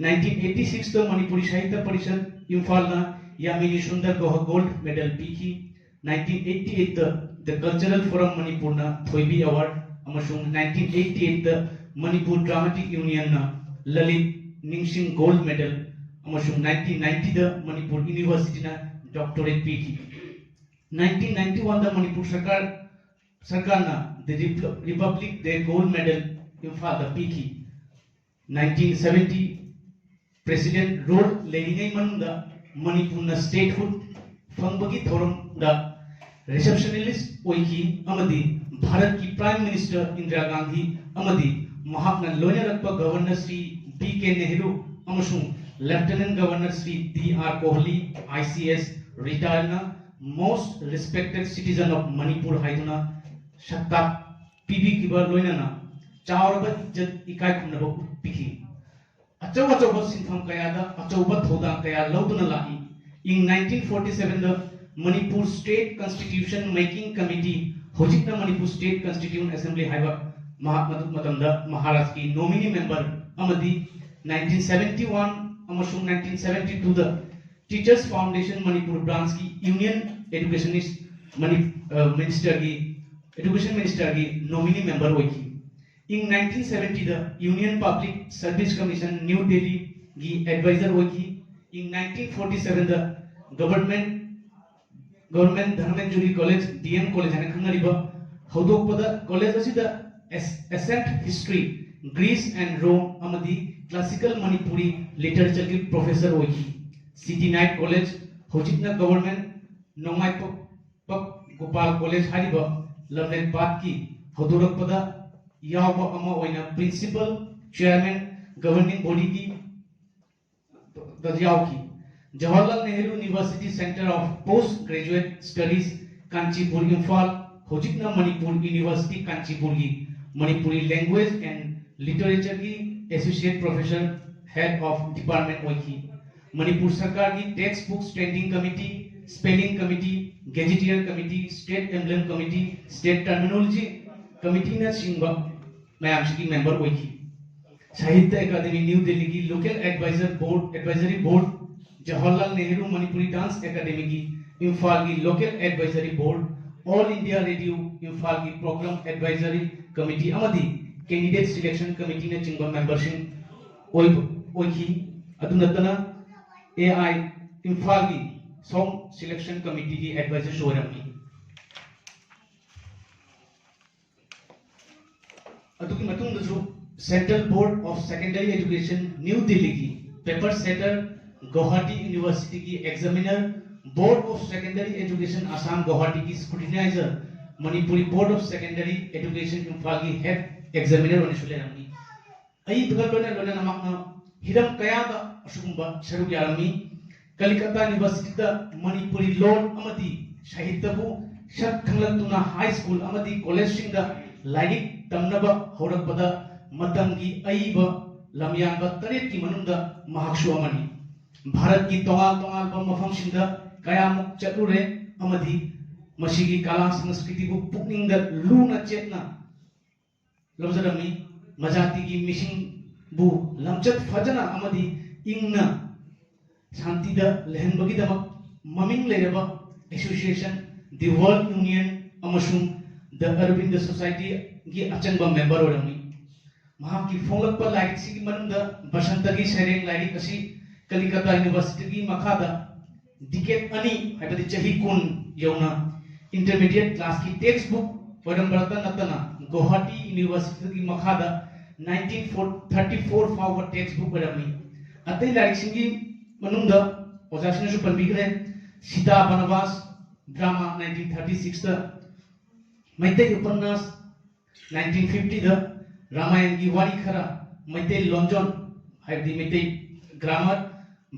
ꯅꯥꯏꯟꯇꯤꯟ ꯑꯩꯠꯇꯤ ꯁꯤꯛꯁꯇ ꯃꯅꯤꯄꯨꯔꯤ ꯁꯥꯍꯤꯇ꯭ꯌ ꯄꯔꯤꯁꯠ ꯏꯝꯐꯥꯜꯅ ꯌꯥꯃꯤꯅꯤ ꯁꯨꯟꯗꯔ ꯒꯣꯍ ꯒꯣꯜꯗ ꯃꯦꯗꯜ ꯄꯤꯈꯤ꯫ ꯅꯥꯏꯟꯇꯤꯟ ꯑꯩꯠꯇꯤ ꯑꯩꯠꯇ The Cultural Forum ꯃꯅꯤꯄꯨꯔꯅ ꯊꯣꯏꯕꯤ ꯑꯦꯋꯥꯔꯗ ꯑꯃꯁꯨꯡ ꯅꯥꯏꯟꯇꯤꯟ ꯑꯩꯠꯇꯤ ꯑꯩꯠꯇ ꯃꯅꯤꯄꯨꯔ ꯗ꯭ꯔꯥꯃꯥꯇꯤꯛ ꯌꯨꯅꯤꯌꯟꯅ ꯂꯂꯤꯠ ꯅꯤꯡꯁꯤꯡ ꯒꯣꯜꯗ ꯃꯦꯗꯜ ꯑꯃꯁꯨꯡ ꯅꯥꯏꯟꯇꯤꯟ ꯅꯥꯏꯟꯇꯤꯗ ꯃꯅꯤꯄꯨꯔ ꯌꯨꯅꯤꯚꯔꯁꯤꯇꯤꯅ ꯗꯣꯛꯇꯔꯦꯠ ꯄꯤꯈꯤ꯫ ꯅꯥꯏꯟꯇꯤꯟ ꯅꯥꯏꯟꯇꯤ ꯋꯥꯟꯗ ꯃꯅꯤꯄꯨꯔ ꯁꯔꯀꯥꯔ, ꯁꯔꯀꯥꯔꯅ The Repub-, Republic Day Gold Medal ꯏꯝꯐꯥꯜꯗ ꯄꯤꯈꯤ꯫ ꯅꯥꯏꯟꯇꯤꯟ ꯁꯚꯦꯟꯇꯤ ꯄ꯭ꯔꯦꯁꯤꯗꯦꯟꯠ ꯔꯨꯜ ꯂꯩꯔꯤꯉꯩ ꯃꯅꯨꯡꯗ ꯃꯅꯤꯄꯨꯔꯅ ꯁ꯭ꯇꯦꯠꯍꯨꯗ ꯐꯪꯕꯒꯤ ꯊꯧꯔꯝꯗ ꯔꯤꯁꯦꯞꯁꯅꯤꯁ꯭ꯠ ꯑꯣꯏꯈꯤ ꯑꯃꯗꯤ ꯚꯥꯔꯠꯀꯤ ꯄ꯭ꯔꯥꯏꯝ ꯃꯤꯅꯤꯁꯇꯔ ꯏꯟꯗꯤꯔꯥ ꯒꯥꯟꯙꯤ ꯑꯃꯗꯤ ꯃꯍꯥꯛꯅ ꯂꯣꯏꯅꯔꯛꯄ governor Shri P K Nehru ꯑꯃꯁꯨꯡ lieutenant governor Shri D R Kohli, I C S, ꯔꯤꯇꯥꯌꯔꯅ Most Respected Citizen of Manipur ꯍꯥꯏꯗꯨꯅ ꯁꯛꯇꯥꯛ ꯄꯤꯕꯤꯈꯤꯕ ꯂꯣꯏꯅꯅ ꯆꯥꯎꯔꯕ ꯏꯖꯠ ꯏꯀꯥꯏ ꯈꯨꯝꯅꯕ ꯎꯠꯄꯤꯈꯤ꯫ ꯑꯆꯧ ꯑꯆꯧꯕ ꯁꯤꯟꯐꯝ ꯀꯌꯥꯗ ꯑꯆꯧꯕ ꯊꯧꯗꯥꯡ ꯀꯌꯥ ꯂꯧꯗꯨꯅ ꯂꯥꯛꯏ꯫ ꯏꯪ ꯅꯥꯏꯟꯇꯤꯟ ꯐꯣꯔꯇꯤ ꯁꯚꯦꯟꯗ Manipur state constitution making committee, ꯍꯧꯖꯤꯛꯅ ꯃꯅꯤꯄꯨꯔ ꯁ꯭ꯇꯦꯠ ꯀꯟꯁꯇꯤꯇ꯭ꯌꯨꯁꯟ ꯑꯦꯁꯦꯝꯕ꯭ꯂꯤ ꯍꯥꯏꯕ, ꯃꯍꯥꯛ ꯃꯗꯨ ꯃꯇꯝꯗ ꯃꯍꯥꯔꯥꯖꯀꯤ ꯅꯣꯃꯤꯅꯤ ꯃꯦꯝꯕꯔ ꯑꯃꯗꯤ ꯅꯥꯏꯟꯇꯤꯟ ꯁꯚꯦꯟꯇꯤ ꯋꯥꯟ ꯑꯃꯁꯨꯡ ꯅꯥꯏꯟꯇꯤꯟ ꯁꯚꯦꯟꯇꯤ ꯇꯨꯗ Teachers Foundation Manipur Branch ꯀꯤ Union Educationist Mani- ꯑ, Minister ꯒꯤ Education Minister ꯒꯤ nominee member ꯑꯣꯏꯈꯤ꯫ ꯏꯪ nineteen ꯁꯚꯦꯟꯇꯤꯗ Union Public Service Commission New Delhi ꯒꯤ advisor ꯑꯣꯏꯈꯤ꯫ ꯏꯪ ꯅꯥꯏꯟꯇꯤꯟ ꯐꯣꯔꯇꯤ ꯁꯚꯦꯟꯗ government Government Dhananjuri College, D M College ꯍꯥꯏꯅ ꯈꯪꯅꯔꯤꯕ, ꯍꯧꯗꯣꯛꯄꯗ college ꯑꯁꯤꯗ As- Ancient History, Greece and Rome ꯑꯃꯗꯤ Classical Manipuri Literature ꯒꯤ professor ꯑꯣꯏꯈꯤ꯫ City Night College, ꯍꯧꯖꯤꯛꯅ Government ꯅꯣꯡꯃꯥꯏꯄꯛ ꯒꯣꯄꯥꯜ College ꯍꯥꯏꯔꯤꯕ ꯂꯝꯂꯦꯟ ꯄꯥꯠꯀꯤ ꯍꯧꯗꯣꯔꯛꯄꯗ ꯌꯥꯎꯕ ꯑꯃ ꯑꯣꯏꯅ principal, chairman, governing body ꯒꯤ ꯗ ꯌꯥꯎꯈꯤ꯫ Jawaharlal Nehru University Center of Post Graduate Studies, Kanchipur, Imphal, ꯍꯧꯖꯤꯛꯅ Manipur University Kanchipur ꯒꯤ Manipuri Language and Literature ꯒꯤ Associate Professor, Head of Department ꯑꯣꯏꯈꯤ꯫ ꯃꯅꯤꯄꯨꯔ ꯁꯔꯀꯥꯔꯒꯤ Textbook Standing Committee, Spelling Committee, Gazetteer Committee, State Emblem Committee, State Terminology Committee ꯅꯆꯤꯡꯕ ꯃꯌꯥꯝꯁꯤꯒꯤ member ꯑꯣꯏꯈꯤ꯫ Sahitya Academy New Delhi ꯒꯤ Local Advisor Board, Advisory Board, Jawaharlal Nehru Manipuri Dance Academy ꯒꯤ ꯏꯝꯐꯥꯜꯒꯤ Local Advisory Board, All India Radio ꯏꯝꯐꯥꯜꯒꯤ Program Advisory Committee ꯑꯃꯗꯤ Candidate Selection Committee ꯅꯆꯤꯡꯕ memberꯁꯤꯡ ꯑꯣꯏꯕ ꯑꯣꯏꯈꯤ꯫ ꯑꯗꯨ ꯅꯠꯇꯅ A I ꯏꯝꯐꯥꯜꯒꯤ Song Selection Committee ꯒꯤ advisorꯁꯨ ꯑꯣꯏꯔꯝꯃꯤ꯫ ꯑꯗꯨꯒꯤ ꯃꯇꯨꯡꯗꯁꯨ Central Board of Secondary Education New Delhi ꯒꯤ paper setter, Guwahati University ꯒꯤ examiner, Board of Secondary Education Assam Guwahati ꯒꯤ scrutinizer, Manipuri Board of Secondary Education ꯏꯝꯐꯥꯜꯒꯤ head examiner ꯑꯣꯏꯅꯁꯨ ꯂꯩꯔꯝꯃꯤ꯫ ꯑꯏꯕꯒ ꯂꯣꯏꯅ ꯂꯣꯏꯅꯅ ꯃꯍꯥꯛꯅ ꯍꯤꯔꯝ ꯀꯌꯥꯗ ꯑꯁꯤꯒꯨꯝꯕ ꯁꯔꯨꯛ ꯌꯥꯔꯝꯃꯤ꯫ ꯀꯂꯤꯀꯇꯥ University ꯗ ꯃꯅꯤꯄꯨꯔꯤ ꯂꯣꯟ ꯑꯃꯗꯤ ꯁꯥꯍꯤꯇ꯭ꯌꯕꯨ ꯁꯛ ꯈꯪꯂꯛꯇꯨꯅ high school ꯑꯃꯗꯤ collegeꯁꯤꯡꯗ ꯂꯥꯏꯔꯤꯛ ꯇꯝꯅꯕ ꯍꯧꯔꯛꯄꯗ ꯃꯇꯝꯒꯤ ꯑꯏꯕ ꯂꯝꯌꯥꯟꯕ ꯇꯔꯦꯠꯀꯤ ꯃꯅꯨꯡꯗ ꯃꯍꯥꯛꯁꯨ ꯑꯃꯅꯤ꯫ ꯚꯥꯔꯠꯀꯤ ꯇꯣꯉꯥꯟ ꯇꯣꯉꯥꯟꯕ ꯃꯐꯝꯁꯤꯡꯗ ꯀꯌꯥꯃꯨꯛ ꯆꯠꯂꯨꯔꯦ ꯑꯃꯗꯤ ꯃꯁꯤꯒꯤ ꯀꯂꯥ ꯁꯪꯁꯀ꯭ꯔꯤꯇꯤꯕꯨ ꯄꯨꯛꯅꯤꯡꯗ ꯂꯨꯅ ꯆꯦꯠꯅ ꯂꯧꯖꯔꯝꯃꯤ꯫ ꯃꯖꯥꯇꯤꯒꯤ ꯃꯤꯁꯤꯡꯕꯨ ꯂꯝꯆꯠ ꯐꯖꯅ ꯑꯃꯗꯤ ꯏꯪꯅ ꯁꯥꯟꯇꯤꯗ ꯂꯩꯍꯟꯕꯒꯤꯗꯃꯛ ꯃꯃꯤꯡ ꯂꯩꯔꯕ ꯑꯦꯁꯣꯁꯤꯌꯦꯁꯟ The World Union ꯑꯃꯁꯨꯡ The Aurobindo Societyꯒꯤ ꯑꯆꯪꯕ ꯃꯦꯝꯕꯔ ꯑꯣꯏꯔꯝꯃꯤ꯫ ꯃꯍꯥꯛꯀꯤ ꯐꯣꯡꯂꯛꯄ ꯂꯥꯏꯔꯤꯛꯁꯤꯒꯤ ꯃꯅꯨꯡꯗ ꯕꯁꯟꯇꯒꯤ ꯁꯩꯔꯦꯡ ꯂꯥꯏꯔꯤꯛ ꯑꯁꯤ ꯀꯂꯤꯀꯇꯥ ꯌꯨꯅꯤꯚꯔꯁꯤꯇꯤꯒꯤ ꯃꯈꯥꯗ ꯗꯤꯀꯦꯠ ꯑꯅꯤ, ꯍꯥꯏꯕꯗꯤ ꯆꯍꯤ ꯀꯨꯟ ꯌꯧꯅ ꯏꯟꯇꯔꯃꯤꯗꯤꯌꯦꯠ ꯀ꯭ꯂꯥꯁꯀꯤ ꯇꯦꯛꯁ ꯕꯨꯛ ꯑꯣꯏꯔꯝꯕꯇ ꯅꯠꯇꯅ ꯒꯨꯋꯥꯍꯥꯇꯤ ꯌꯨꯅꯤꯚꯔꯁꯤꯇꯤꯒꯤ ꯃꯈꯥꯗ ꯅꯥꯏꯟꯇꯤꯟ ꯊꯥꯔꯇꯤ ꯐꯣꯔ ꯐꯥꯎꯕ ꯇꯦꯛꯁ ꯕꯨꯛ ꯑꯣꯏꯔꯝꯃꯤ꯫ ꯑꯇꯩ ꯂꯥꯏꯔꯤꯛꯁꯤꯡꯒꯤ ꯃꯅꯨꯡꯗ ꯑꯣꯖꯥꯁꯤꯡꯅꯁꯨ ꯄꯟꯕꯤꯈ꯭ꯔꯦ, ꯁꯤꯇꯥ ꯕꯅꯕꯥꯁ ꯗ꯭ꯔꯥꯃꯥ ꯅꯥꯏꯟꯇꯤꯟ ꯊꯥꯔꯇꯤ ꯁꯤꯛꯁꯇ, ꯃꯩꯇꯩ ꯎꯄꯟꯅꯥꯁ ꯅꯥꯏꯟꯇꯤꯟ ꯐꯤꯐꯇꯤꯗ, ꯔꯥꯃꯥꯌꯟꯒꯤ ꯋꯥꯔꯤ ꯈꯔ, ꯃꯩꯇꯩ ꯂꯣꯟꯖꯣꯟ ꯍꯥꯏꯕꯗꯤ ꯃꯩꯇꯩ ꯒ꯭ꯔꯥꯃꯔ,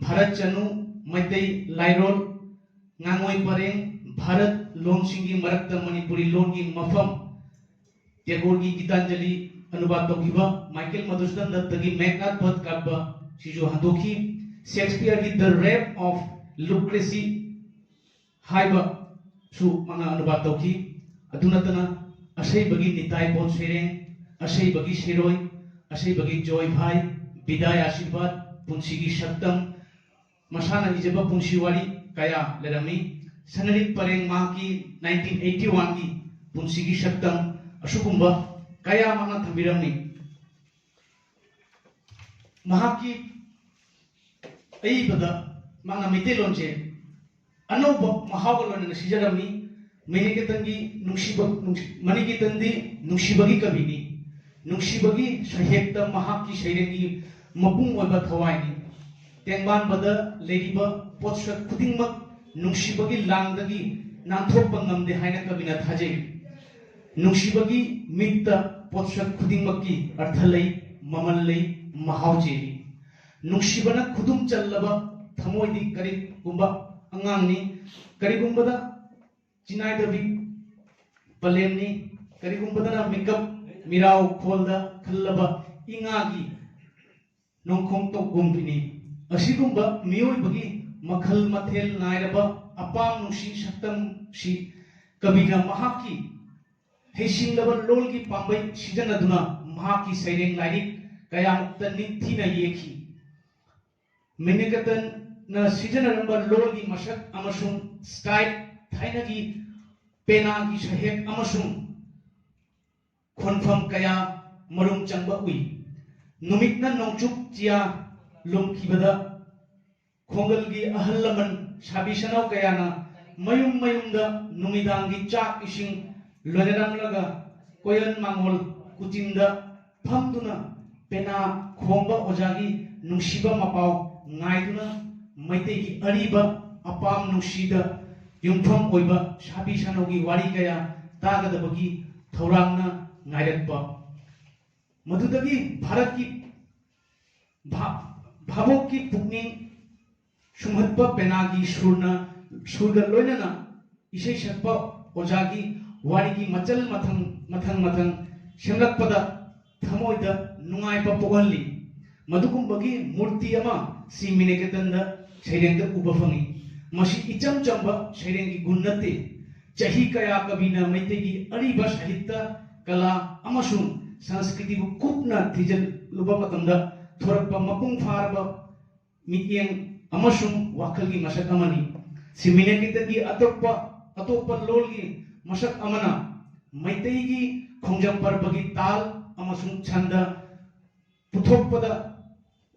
ꯚꯥꯔꯠ ꯆꯅꯨ, ꯃꯩꯇꯩ ꯂꯥꯏꯔꯣꯜ, ꯉꯥꯉꯣꯏ ꯄꯔꯦꯡ, ꯚꯥꯔꯠ ꯂꯣꯟꯁꯤꯡꯒꯤ ꯃꯔꯛꯇ ꯃꯅꯤꯄꯨꯔꯤ ꯂꯣꯟꯒꯤ ꯃꯐꯝ, ꯇꯦꯒꯣꯔꯒꯤ ꯒꯤꯇꯥꯟꯖꯂꯤ ꯑꯅꯨꯕꯥꯗ ꯇꯧꯈꯤꯕ, ꯃꯥꯏꯀꯦꯜ ꯃꯙꯨꯁꯨꯗꯟ ꯗꯠꯇꯒꯤ ꯃꯦꯘꯅꯥꯊ ꯕꯙ ꯀꯥꯠꯄ ꯁꯤꯁꯨ ꯍꯟꯗꯣꯛꯈꯤ, ꯁꯦꯛꯁꯄꯤꯌꯔꯒꯤ The Rape of Lucrece ꯍꯥꯏꯕꯁꯨ ꯃꯥꯅ ꯑꯅꯨꯕꯥꯗ ꯇꯧꯈꯤ꯫ ꯑꯗꯨ ꯅꯠꯇꯅ ꯑꯁꯩꯕꯒꯤ ꯅꯤꯇꯥꯏ ꯕꯣꯙ ꯁꯩꯔꯦꯡ, ꯑꯁꯩꯕꯒꯤ ꯁꯤꯔꯣꯏ, ꯑꯁꯩꯕꯒꯤ ꯖꯣꯏ ꯚꯥꯏ, ꯕꯤꯗꯥꯏ ꯑꯥꯁꯤꯔꯕꯥꯗ, ꯄꯨꯟꯁꯤꯒꯤ ꯁꯛꯇꯝ, ꯃꯁꯥꯅ ꯏꯖꯕ ꯄꯨꯟꯁꯤ ꯋꯥꯔꯤ ꯀꯌꯥ ꯂꯩꯔꯝꯃꯤ꯫ ꯁꯅꯔꯤꯛ ꯄꯔꯦꯡ ꯃꯍꯥꯛꯀꯤ ꯅꯥꯏꯟꯇꯤꯟ ꯑꯩꯠꯇꯤ ꯋꯥꯟꯒꯤ ꯄꯨꯟꯁꯤꯒꯤ ꯁꯛꯇꯝ, ꯑꯁꯤꯒꯨꯝꯕ ꯀꯌꯥ ꯃꯥꯅ ꯊꯝꯕꯤꯔꯝꯃꯤ꯫ ꯃꯍꯥꯛꯀꯤ ꯑꯏꯕꯗ ꯃꯥꯅ ꯃꯩꯇꯩꯂꯣꯟꯁꯦ ꯑꯅꯧꯕ ꯃꯍꯥꯎꯒ ꯂꯣꯏꯅꯅ ꯁꯤꯖꯔꯝꯃꯤ꯫ ꯃꯅꯤꯀꯦꯇꯟꯒꯤ ꯅꯨꯡꯁꯤꯕ, ꯅꯨꯡꯁꯤ-, ꯃꯅꯤꯀꯦꯇꯟꯗꯤ ꯅꯨꯡꯁꯤꯕꯒꯤ ꯀꯕꯤꯅꯤ꯫ ꯅꯨꯡꯁꯤꯕꯒꯤ ꯁꯩꯍꯦꯛꯇ ꯃꯍꯥꯛꯀꯤ ꯁꯩꯔꯦꯡꯒꯤ ꯃꯄꯨꯡ ꯑꯣꯏꯕ ꯊꯋꯥꯏꯅꯤ꯫ ꯇꯦꯡꯕꯥꯟꯕꯗ ꯂꯩꯔꯤꯕ ꯄꯣꯠꯁꯛ ꯈꯨꯗꯤꯡꯃꯛ ꯅꯨꯡꯁꯤꯕꯒꯤ ꯂꯥꯡꯗꯒꯤ ꯅꯥꯟꯊꯣꯛꯄ ꯉꯝꯗꯦ ꯍꯥꯏꯅ ꯀꯕꯤꯅ ꯊꯥꯖꯩ꯫ ꯅꯨꯡꯁꯤꯕꯒꯤ ꯃꯤꯠꯇ ꯄꯣꯠꯁꯛ ꯈꯨꯗꯤꯡꯃꯛꯀꯤ ꯑꯔꯊ ꯂꯩ, ꯃꯃꯜ ꯂꯩ, ꯃꯍꯥꯎ ꯆꯦꯜꯂꯤ꯫ ꯅꯨꯡꯁꯤꯕꯅ ꯈꯨꯗꯨꯝ ꯆꯜꯂꯕ ꯊꯃꯣꯏꯗꯤ ꯀꯔꯤꯒꯨꯝꯕ ꯑꯉꯥꯡꯅꯤ, ꯀꯔꯤꯒꯨꯝꯕꯗ ꯆꯤꯅꯥꯏꯗꯕꯤ ꯄꯂꯦꯝꯅꯤ, ꯀꯔꯤꯒꯨꯝꯕꯗꯅ ꯃꯤꯀꯞ ꯃꯤꯔꯥꯎ ꯈꯣꯜꯗ ꯈꯜꯂꯕ ꯏꯉꯥꯒꯤ ꯅꯣꯡꯈꯣꯡ ꯇꯧꯒꯨꯝꯕꯤꯅꯤ꯫ ꯑꯁꯤꯒꯨꯝꯕ ꯃꯤꯑꯣꯏꯕꯒꯤ ꯃꯈꯜ ꯃꯊꯦꯜ ꯅꯥꯏꯔꯕ ꯑꯄꯥꯝ ꯅꯨꯡꯁꯤ ꯁꯛꯇꯝꯁꯤ ꯀꯕꯤꯅ ꯃꯍꯥꯛꯀꯤ ꯍꯩꯁꯤꯡꯂꯕ ꯂꯣꯜꯒꯤ ꯄꯥꯝꯕꯩ ꯁꯤꯖꯤꯟꯅꯗꯨꯅ ꯃꯍꯥꯛꯀꯤ ꯁꯩꯔꯦꯡ ꯂꯥꯏꯔꯤꯛ ꯀꯌꯥꯃꯨꯛꯇ ꯅꯤꯡꯊꯤꯅ ꯌꯦꯛꯈꯤ꯫ ꯃꯦꯅꯤꯀꯦꯇꯟ ꯅ ꯁꯤꯖꯤꯟꯅꯔꯝꯕ ꯂꯣꯜꯒꯤ ꯃꯁꯛ ꯑꯃꯁꯨꯡ ꯁ꯭ꯇꯥꯏꯜ, ꯊꯥꯏꯅꯒꯤ ꯄꯦꯅꯥꯒꯤ ꯁꯍꯦꯛ ꯑꯃꯁꯨꯡ ꯈꯣꯟꯐꯝ ꯀꯌꯥ ꯃꯔꯨꯝ ꯆꯪꯕ ꯎꯏ꯫ ꯅꯨꯃꯤꯠꯅ ꯅꯣꯡꯆꯨꯞ ꯆꯤꯌꯥ ꯂꯨꯝꯈꯤꯕꯗ ꯈꯣꯡꯒꯜꯒꯤ ꯑꯍꯜ ꯂꯃꯟ ꯁꯥꯕꯤ ꯁꯅꯥꯎ ꯀꯌꯥꯅ ꯃꯌꯨꯝ ꯃꯌꯨꯝꯗ ꯅꯨꯃꯤꯗꯥꯡꯒꯤ ꯆꯥꯛ ꯏꯁꯤꯡ ꯂꯣꯏꯅꯔꯝꯂꯒ ꯀꯣꯌꯟ ꯃꯥꯡꯒꯣꯜ ꯀꯨꯆꯤꯟꯗ ꯐꯝꯗꯨꯅ ꯄꯦꯅꯥ ꯈꯣꯡꯕ ꯑꯣꯖꯥꯒꯤ ꯅꯨꯡꯁꯤꯕ ꯃꯄꯥꯎ ꯉꯥꯏꯗꯨꯅ ꯃꯩꯇꯩꯒꯤ ꯑꯔꯤꯕ ꯑꯄꯥꯝ ꯅꯨꯡꯁꯤꯗ ꯌꯨꯝꯐꯝ ꯑꯣꯏꯕ ꯁꯥꯕꯤ ꯁꯅꯥꯎꯒꯤ ꯋꯥꯔꯤ ꯀꯌꯥ ꯇꯥꯒꯗꯕꯒꯤ ꯊꯧꯔꯥꯡꯅ ꯉꯥꯏꯔꯛꯄ꯫ ꯃꯗꯨꯗꯒꯤ ꯚꯥꯔꯠꯀꯤ ꯚꯥ-, ꯚꯥꯕꯣꯛꯀꯤ ꯄꯨꯛꯅꯤꯡ ꯁꯨꯝꯍꯠꯄ ꯄꯦꯅꯥꯒꯤ ꯁꯨꯔꯅ, ꯁꯨꯔꯒ ꯂꯣꯏꯅꯅ ꯏꯁꯩ ꯁꯛꯄ ꯑꯣꯖꯥꯒꯤ ꯋꯥꯔꯤꯒꯤ ꯃꯆꯜ ꯃꯊꯪ, ꯃꯊꯪ, ꯃꯊꯪ ꯁꯦꯝꯂꯛꯄꯗ ꯊꯃꯣꯏꯗ ꯅꯨꯡꯉꯥꯏꯕ ꯄꯣꯛꯍꯜꯂꯤ꯫ ꯃꯗꯨꯒꯨꯝꯕꯒꯤ ꯃꯨꯔꯇꯤ ꯑꯃ ꯁꯤ ꯃꯤꯅꯦꯀꯦꯇꯟꯗ ꯁꯩꯔꯦꯡꯗ ꯎꯕ ꯐꯪꯏ꯫ ꯃꯁꯤ ꯏꯆꯝ ꯆꯝꯕ ꯁꯩꯔꯦꯡꯒꯤ ꯒꯨꯟ ꯅꯠꯇꯦ꯫ ꯆꯍꯤ ꯀꯌꯥ ꯀꯕꯤꯅ ꯃꯩꯇꯩꯒꯤ ꯑꯔꯤꯕ ꯁꯥꯍꯤꯇ꯭ꯌ, ꯀꯂꯥ ꯑꯃꯁꯨꯡ ꯁꯪꯁꯀ꯭ꯔꯤꯇꯤꯕꯨ ꯀꯨꯞꯅ ꯊꯤꯖꯤꯜꯂꯨꯕ ꯃꯇꯝꯗ ꯊꯣꯔꯛꯄ ꯃꯄꯨꯡ ꯐꯥꯔꯕ ꯃꯤꯠꯌꯦꯡ ꯑꯃꯁꯨꯡ ꯋꯥꯈꯜꯒꯤ ꯃꯁꯛ ꯑꯃꯅꯤ꯫ ꯁꯤ ꯃꯤꯅꯦꯀꯦꯇꯟꯒꯤ ꯑꯇꯣꯞꯄ, ꯑꯇꯣꯞꯄ ꯂꯣꯜꯒꯤ ꯃꯁꯛ ꯑꯃꯅ ꯃꯩꯇꯩꯒꯤ ꯈꯣꯡꯖꯪ ꯄꯔꯕꯒꯤ ꯇꯥꯜ ꯑꯃꯁꯨꯡ ꯁꯟꯗ ꯄꯨꯊꯣꯛꯄꯗ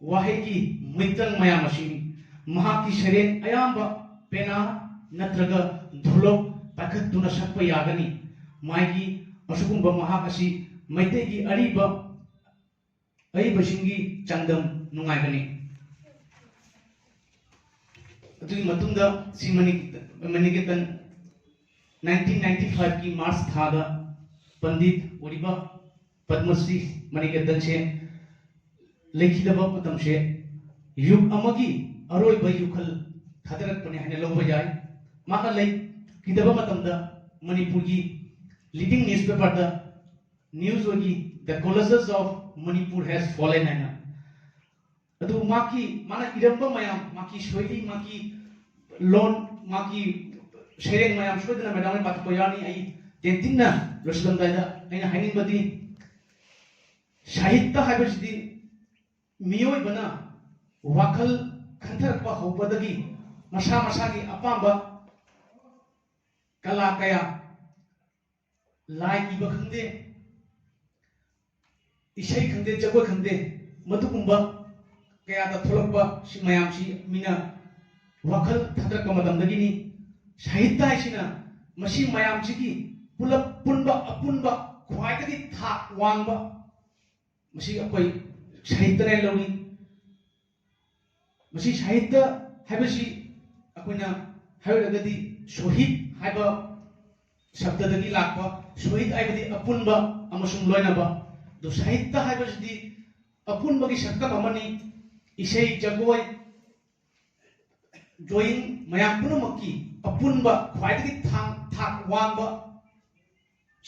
ꯋꯥꯍꯩꯒꯤ ꯃꯤꯇꯪ ꯃꯌꯥꯝ ꯑꯁꯤꯅꯤ꯫ ꯃꯍꯥꯛꯀꯤ ꯁꯩꯔꯦꯡ ꯑꯌꯥꯝꯕ ꯄꯦꯅꯥ ꯅꯠꯇ꯭ꯔꯒ ꯙꯣꯂꯣꯛ ꯄꯥꯏꯈꯠꯇꯨꯅ ꯁꯛꯄ ꯌꯥꯒꯅꯤ꯫ ꯃꯥꯒꯤ ꯑꯁꯤꯒꯨꯝꯕ ꯃꯍꯥꯛ ꯑꯁꯤ ꯃꯩꯇꯩꯒꯤ ꯑꯔꯤꯕ, ꯑꯏꯕꯁꯤꯡꯒꯤ ꯆꯥꯡꯗꯝ ꯅꯨꯡꯉꯥꯏꯕꯅꯤ꯫ ꯑꯗꯨꯒꯤ ꯃꯇꯨꯡꯗ ꯁꯤ ꯃꯅꯤ-, ꯃꯅꯤꯀꯦꯇꯟ nineteen ninety five ꯀꯤ March ꯊꯥꯗ ꯄꯟꯗꯤꯠ ꯑꯣꯏꯔꯤꯕ ꯄꯗꯃꯁ꯭ꯔꯤ ꯃꯅꯤꯀꯦꯇꯟꯁꯦ ꯂꯩꯈꯤꯗꯕ ꯃꯇꯝꯁꯦ ꯌꯨꯒ ꯑꯃꯒꯤ ꯑꯔꯣꯏꯕ ꯌꯨꯈꯜ ꯊꯥꯗꯔꯛꯄꯅꯤ ꯍꯥꯏꯅ ꯂꯧꯕ ꯌꯥꯏ꯫ ꯃꯥꯅ ꯂꯩꯈꯤꯗꯕ ꯃꯇꯝꯗ ꯃꯅꯤꯄꯨꯔꯒꯤ leading newspaperꯗ news ꯑꯣꯏꯈꯤ, "The Colossus of Manipur has fallen" ꯍꯥꯏꯅ꯫ ꯑꯗꯨ ꯃꯥꯒꯤ, ꯃꯥꯅ ꯏꯔꯝꯕ ꯃꯌꯥꯝ, ꯃꯥꯒꯤ ꯁꯣꯏꯔꯤ, ꯃꯥꯒꯤ ꯂꯣꯟ, ꯃꯥꯒꯤ ꯁꯩꯔꯦꯡ ꯃꯌꯥꯝ ꯁꯣꯏꯗꯅ ꯃꯦꯗꯥꯝꯅ ꯄꯥꯊꯣꯛꯄ ꯌꯥꯎꯔꯅꯤ꯫ ꯑꯩ ꯇꯦꯟꯇꯤꯟꯅ ꯂꯣꯏꯁꯤꯜꯂꯝꯗꯥꯏꯗ ꯑꯩꯅ ꯍꯥꯏꯅꯤꯡꯕꯗꯤ, ꯁꯥꯍꯤꯇ꯭ꯌ ꯍꯥꯏꯕꯁꯤꯗꯤ ꯃꯤꯑꯣꯏꯕꯅ ꯋꯥꯈꯜ ꯆꯠꯊꯔꯛꯄ ꯍꯧꯕꯗꯒꯤ ꯃꯁꯥ ꯃꯁꯥꯒꯤ ꯑꯄꯥꯝꯕ ꯀꯂꯥ ꯀꯌꯥ, ꯂꯥꯏ ꯏꯕ ꯈꯪꯗꯦ, ꯏꯁꯩ ꯈꯪꯗꯦ, ꯖꯒꯣꯏ ꯈꯪꯗꯦ, ꯃꯗꯨꯒꯨꯝꯕ ꯀꯌꯥꯗ ꯊꯣꯛꯂꯛꯄ ꯁꯤ ꯃꯌꯥꯝꯁꯤ ꯃꯤꯅ ꯋꯥꯈꯜ ꯊꯥꯗꯔꯛꯄ ꯃꯇꯝꯗꯒꯤꯅꯤ꯫ ꯁꯥꯍꯤꯇ꯭ꯌ ꯍꯥꯏꯁꯤꯅ ꯃꯁꯤ ꯃꯌꯥꯝꯁꯤꯒꯤ ꯄꯨꯂꯞ ꯄꯨꯟꯕ, ꯑꯄꯨꯟꯕ, ꯈ꯭ꯋꯥꯏꯗꯒꯤ ꯊꯥꯛ ꯋꯥꯡꯕ, ꯃꯁꯤ ꯑꯩꯈꯣꯏ ꯁꯥꯍꯤꯇ꯭ꯌꯅ ꯂꯧꯏ꯫ ꯃꯁꯤ ꯁꯥꯍꯤꯇ꯭ꯌ ꯍꯥꯏꯕꯁꯤ ꯑꯩꯈꯣꯏꯅ ꯍꯥꯏꯔꯒꯗꯤ ꯁꯣꯍꯤꯠ ꯍꯥꯏꯕ ꯁꯕꯗꯗꯒꯤ ꯂꯥꯛꯄ, ꯁꯣꯍꯤꯠ ꯍꯥꯏꯕꯗꯤ ꯑꯄꯨꯟꯕ ꯑꯃꯁꯨꯡ ꯂꯣꯏꯅꯕ꯫ ꯑꯗꯨ ꯁꯥꯍꯤꯇ꯭ꯌ ꯍꯥꯏꯕꯁꯤꯗꯤ ꯑꯄꯨꯟꯕꯒꯤ ꯁꯛꯇꯝ ꯑꯃꯅꯤ꯫ ꯏꯁꯩ, ꯖꯒꯣꯏ, ꯗ꯭ꯔꯣꯌꯤꯡ ꯃꯌꯥꯝ ꯄꯨꯝꯅꯃꯛꯀꯤ ꯑꯄꯨꯟꯕ ꯈ꯭ꯋꯥꯏꯗꯒꯤ ꯊꯥꯛ, ꯊꯥꯛ ꯋꯥꯡꯕ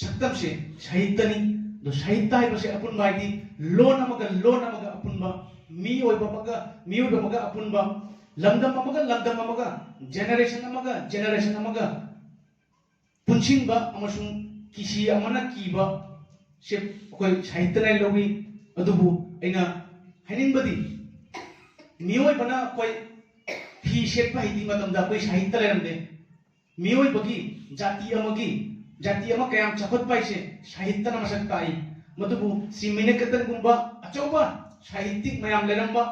ꯁꯛꯇꯝꯁꯦ ꯁꯥꯍꯤꯇ꯭ꯌꯅꯤ꯫ ꯑꯗꯣ ꯁꯥꯍꯤꯇ꯭ꯌ ꯍꯥꯏꯕꯁꯦ ꯑꯄꯨꯟꯕ ꯍꯥꯏꯗꯤ ꯂꯣꯟ ꯑꯃꯒ ꯂꯣꯟ ꯑꯃꯒ ꯑꯄꯨꯟꯕ, ꯃꯤꯑꯣꯏꯕ ꯑꯃꯒ ꯃꯤꯑꯣꯏꯕ ꯑꯃꯒ ꯑꯄꯨꯟꯕ, ꯂꯝꯗꯝ ꯑꯃꯒ ꯂꯝꯗꯝ ꯑꯃꯒ, ꯖꯦꯅꯦꯔꯦꯁꯟ ꯑꯃꯒ ꯖꯦꯅꯦꯔꯦꯁꯟ ꯑꯃꯒ ꯄꯨꯟꯁꯤꯟꯕ ꯑꯃꯁꯨꯡ ꯀꯤꯁꯤ ꯑꯃꯅ ꯀꯤꯕ ꯁꯦ ꯑꯩꯈꯣꯏ ꯁꯥꯍꯤꯇ꯭ꯌꯅ ꯂꯧꯏ꯫ ꯑꯗꯨꯕꯨ ꯑꯩꯅ ꯍꯥꯏꯅꯤꯡꯕꯗꯤ ꯃꯤꯑꯣꯏꯕꯅ ꯑꯩꯈꯣꯏ ꯐꯤ ꯁꯦꯠꯄ ꯍꯩꯇ꯭ꯔꯤ ꯃꯇꯝꯗ ꯑꯩꯈꯣꯏ ꯁꯥꯍꯤꯇ꯭ꯌ ꯂꯩꯔꯝꯗꯦ꯫ ꯃꯤꯑꯣꯏꯕꯒꯤ ꯖꯥꯇꯤ ꯑꯃꯒꯤ, ꯖꯥꯇꯤ ꯑꯃ ꯀꯌꯥꯝ ꯆꯥꯎꯈꯠꯄ ꯍꯥꯏꯁꯦ ꯁꯥꯍꯤꯇ꯭ꯌꯅ ꯃꯁꯛ ꯇꯥꯛꯏ꯫ ꯃꯗꯨꯕꯨ ꯁꯤ ꯃꯤꯅꯀꯦꯇꯟꯒꯨꯝꯕ ꯑꯆꯧꯕ ꯁꯥꯍꯤꯇ꯭ꯌꯤꯛ ꯃꯌꯥꯝ ꯂꯩꯔꯝꯕ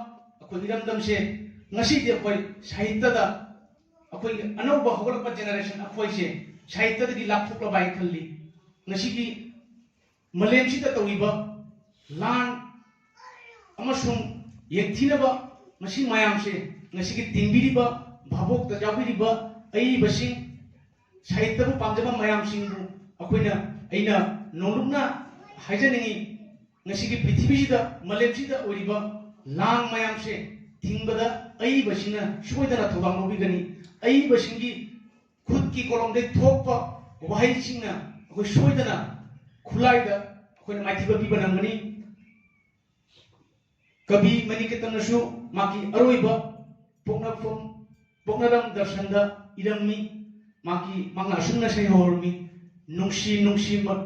ꯑꯩꯈꯣꯏ ꯏꯔꯝꯗꯝꯁꯦ ꯉꯁꯤꯗꯤ ꯑꯩꯈꯣꯏ ꯁꯥꯍꯤꯇ꯭ꯌꯗ ꯑꯩꯈꯣꯏꯒꯤ ꯑꯅꯧꯕ ꯍꯧꯒꯠꯂꯛꯄ ꯖꯦꯅꯦꯔꯦꯁꯟ ꯑꯩꯈꯣꯏꯁꯦ ꯁꯥꯍꯤꯇ꯭ꯌꯗꯒꯤ ꯂꯥꯞꯊꯣꯛꯂꯕ ꯍꯥꯏꯅ ꯈꯜꯂꯤ꯫ ꯉꯁꯤꯒꯤ ꯃꯥꯂꯦꯝꯁꯤꯗ ꯇꯧꯔꯤꯕ ꯂꯥꯟ ꯑꯃꯁꯨꯡ ꯌꯦꯡꯊꯤꯅꯕ ꯃꯁꯤ ꯃꯌꯥꯝꯁꯦ ꯉꯁꯤꯒꯤ ꯇꯤꯟꯕꯤꯔꯤꯕ ꯚꯥꯕꯣꯛꯇ ꯌꯥꯎꯕꯤꯔꯤꯕ ꯑꯏꯕꯁꯤꯡ, ꯁꯥꯍꯤꯇ꯭ꯌꯕꯨ ꯄꯥꯝꯖꯕ ꯃꯌꯥꯝꯁꯤꯡꯕꯨ ꯑꯩꯈꯣꯏꯅ, ꯑꯩꯅ ꯅꯣꯡꯂꯨꯛꯅ ꯍꯥꯏꯖꯅꯤꯡꯏ, ꯉꯁꯤꯒꯤ ꯄ꯭ꯔꯤꯊꯤꯕꯤꯁꯤꯗ, ꯃꯥꯂꯦꯝꯁꯤꯗ ꯑꯣꯏꯔꯤꯕ ꯂꯥꯟ ꯃꯌꯥꯝꯁꯦ ꯊꯤꯡꯕꯗ ꯑꯏꯕꯁꯤꯡꯅ ꯁꯣꯏꯗꯅ ꯊꯧꯗꯥꯡ ꯂꯧꯕꯤꯒꯅꯤ꯫ ꯑꯏꯕꯁꯤꯡꯒꯤ ꯈꯨꯠꯀꯤ ꯀꯣꯂꯣꯝꯗꯒꯤ ꯊꯣꯛꯄ ꯋꯥꯍꯩꯁꯤꯡꯅ ꯑꯩꯈꯣꯏ ꯁꯣꯏꯗꯅ ꯈꯨꯠꯂꯥꯏꯗ ꯑꯩꯈꯣꯏꯅ ꯃꯥꯏꯊꯤꯕ ꯄꯤꯕ ꯉꯝꯒꯅꯤ꯫ ꯀꯕꯤ ꯃꯅꯤꯀꯦꯇꯟꯅꯁꯨ ꯃꯍꯥꯛꯀꯤ ꯑꯔꯣꯏꯕ ꯄꯣꯛꯅꯐꯝ, ꯄꯣꯛꯅꯔꯝ ꯗꯔꯁꯟꯗ ꯏꯔꯝꯃꯤ꯫ ꯃꯍꯥꯛꯀꯤ, ꯃꯍꯥꯛꯅ ꯑꯁꯨꯝꯅ ꯁꯩꯍꯧꯔꯝꯃꯤ, "ꯅꯨꯡꯁꯤ, ꯅꯨꯡꯁꯤ ꯃ-,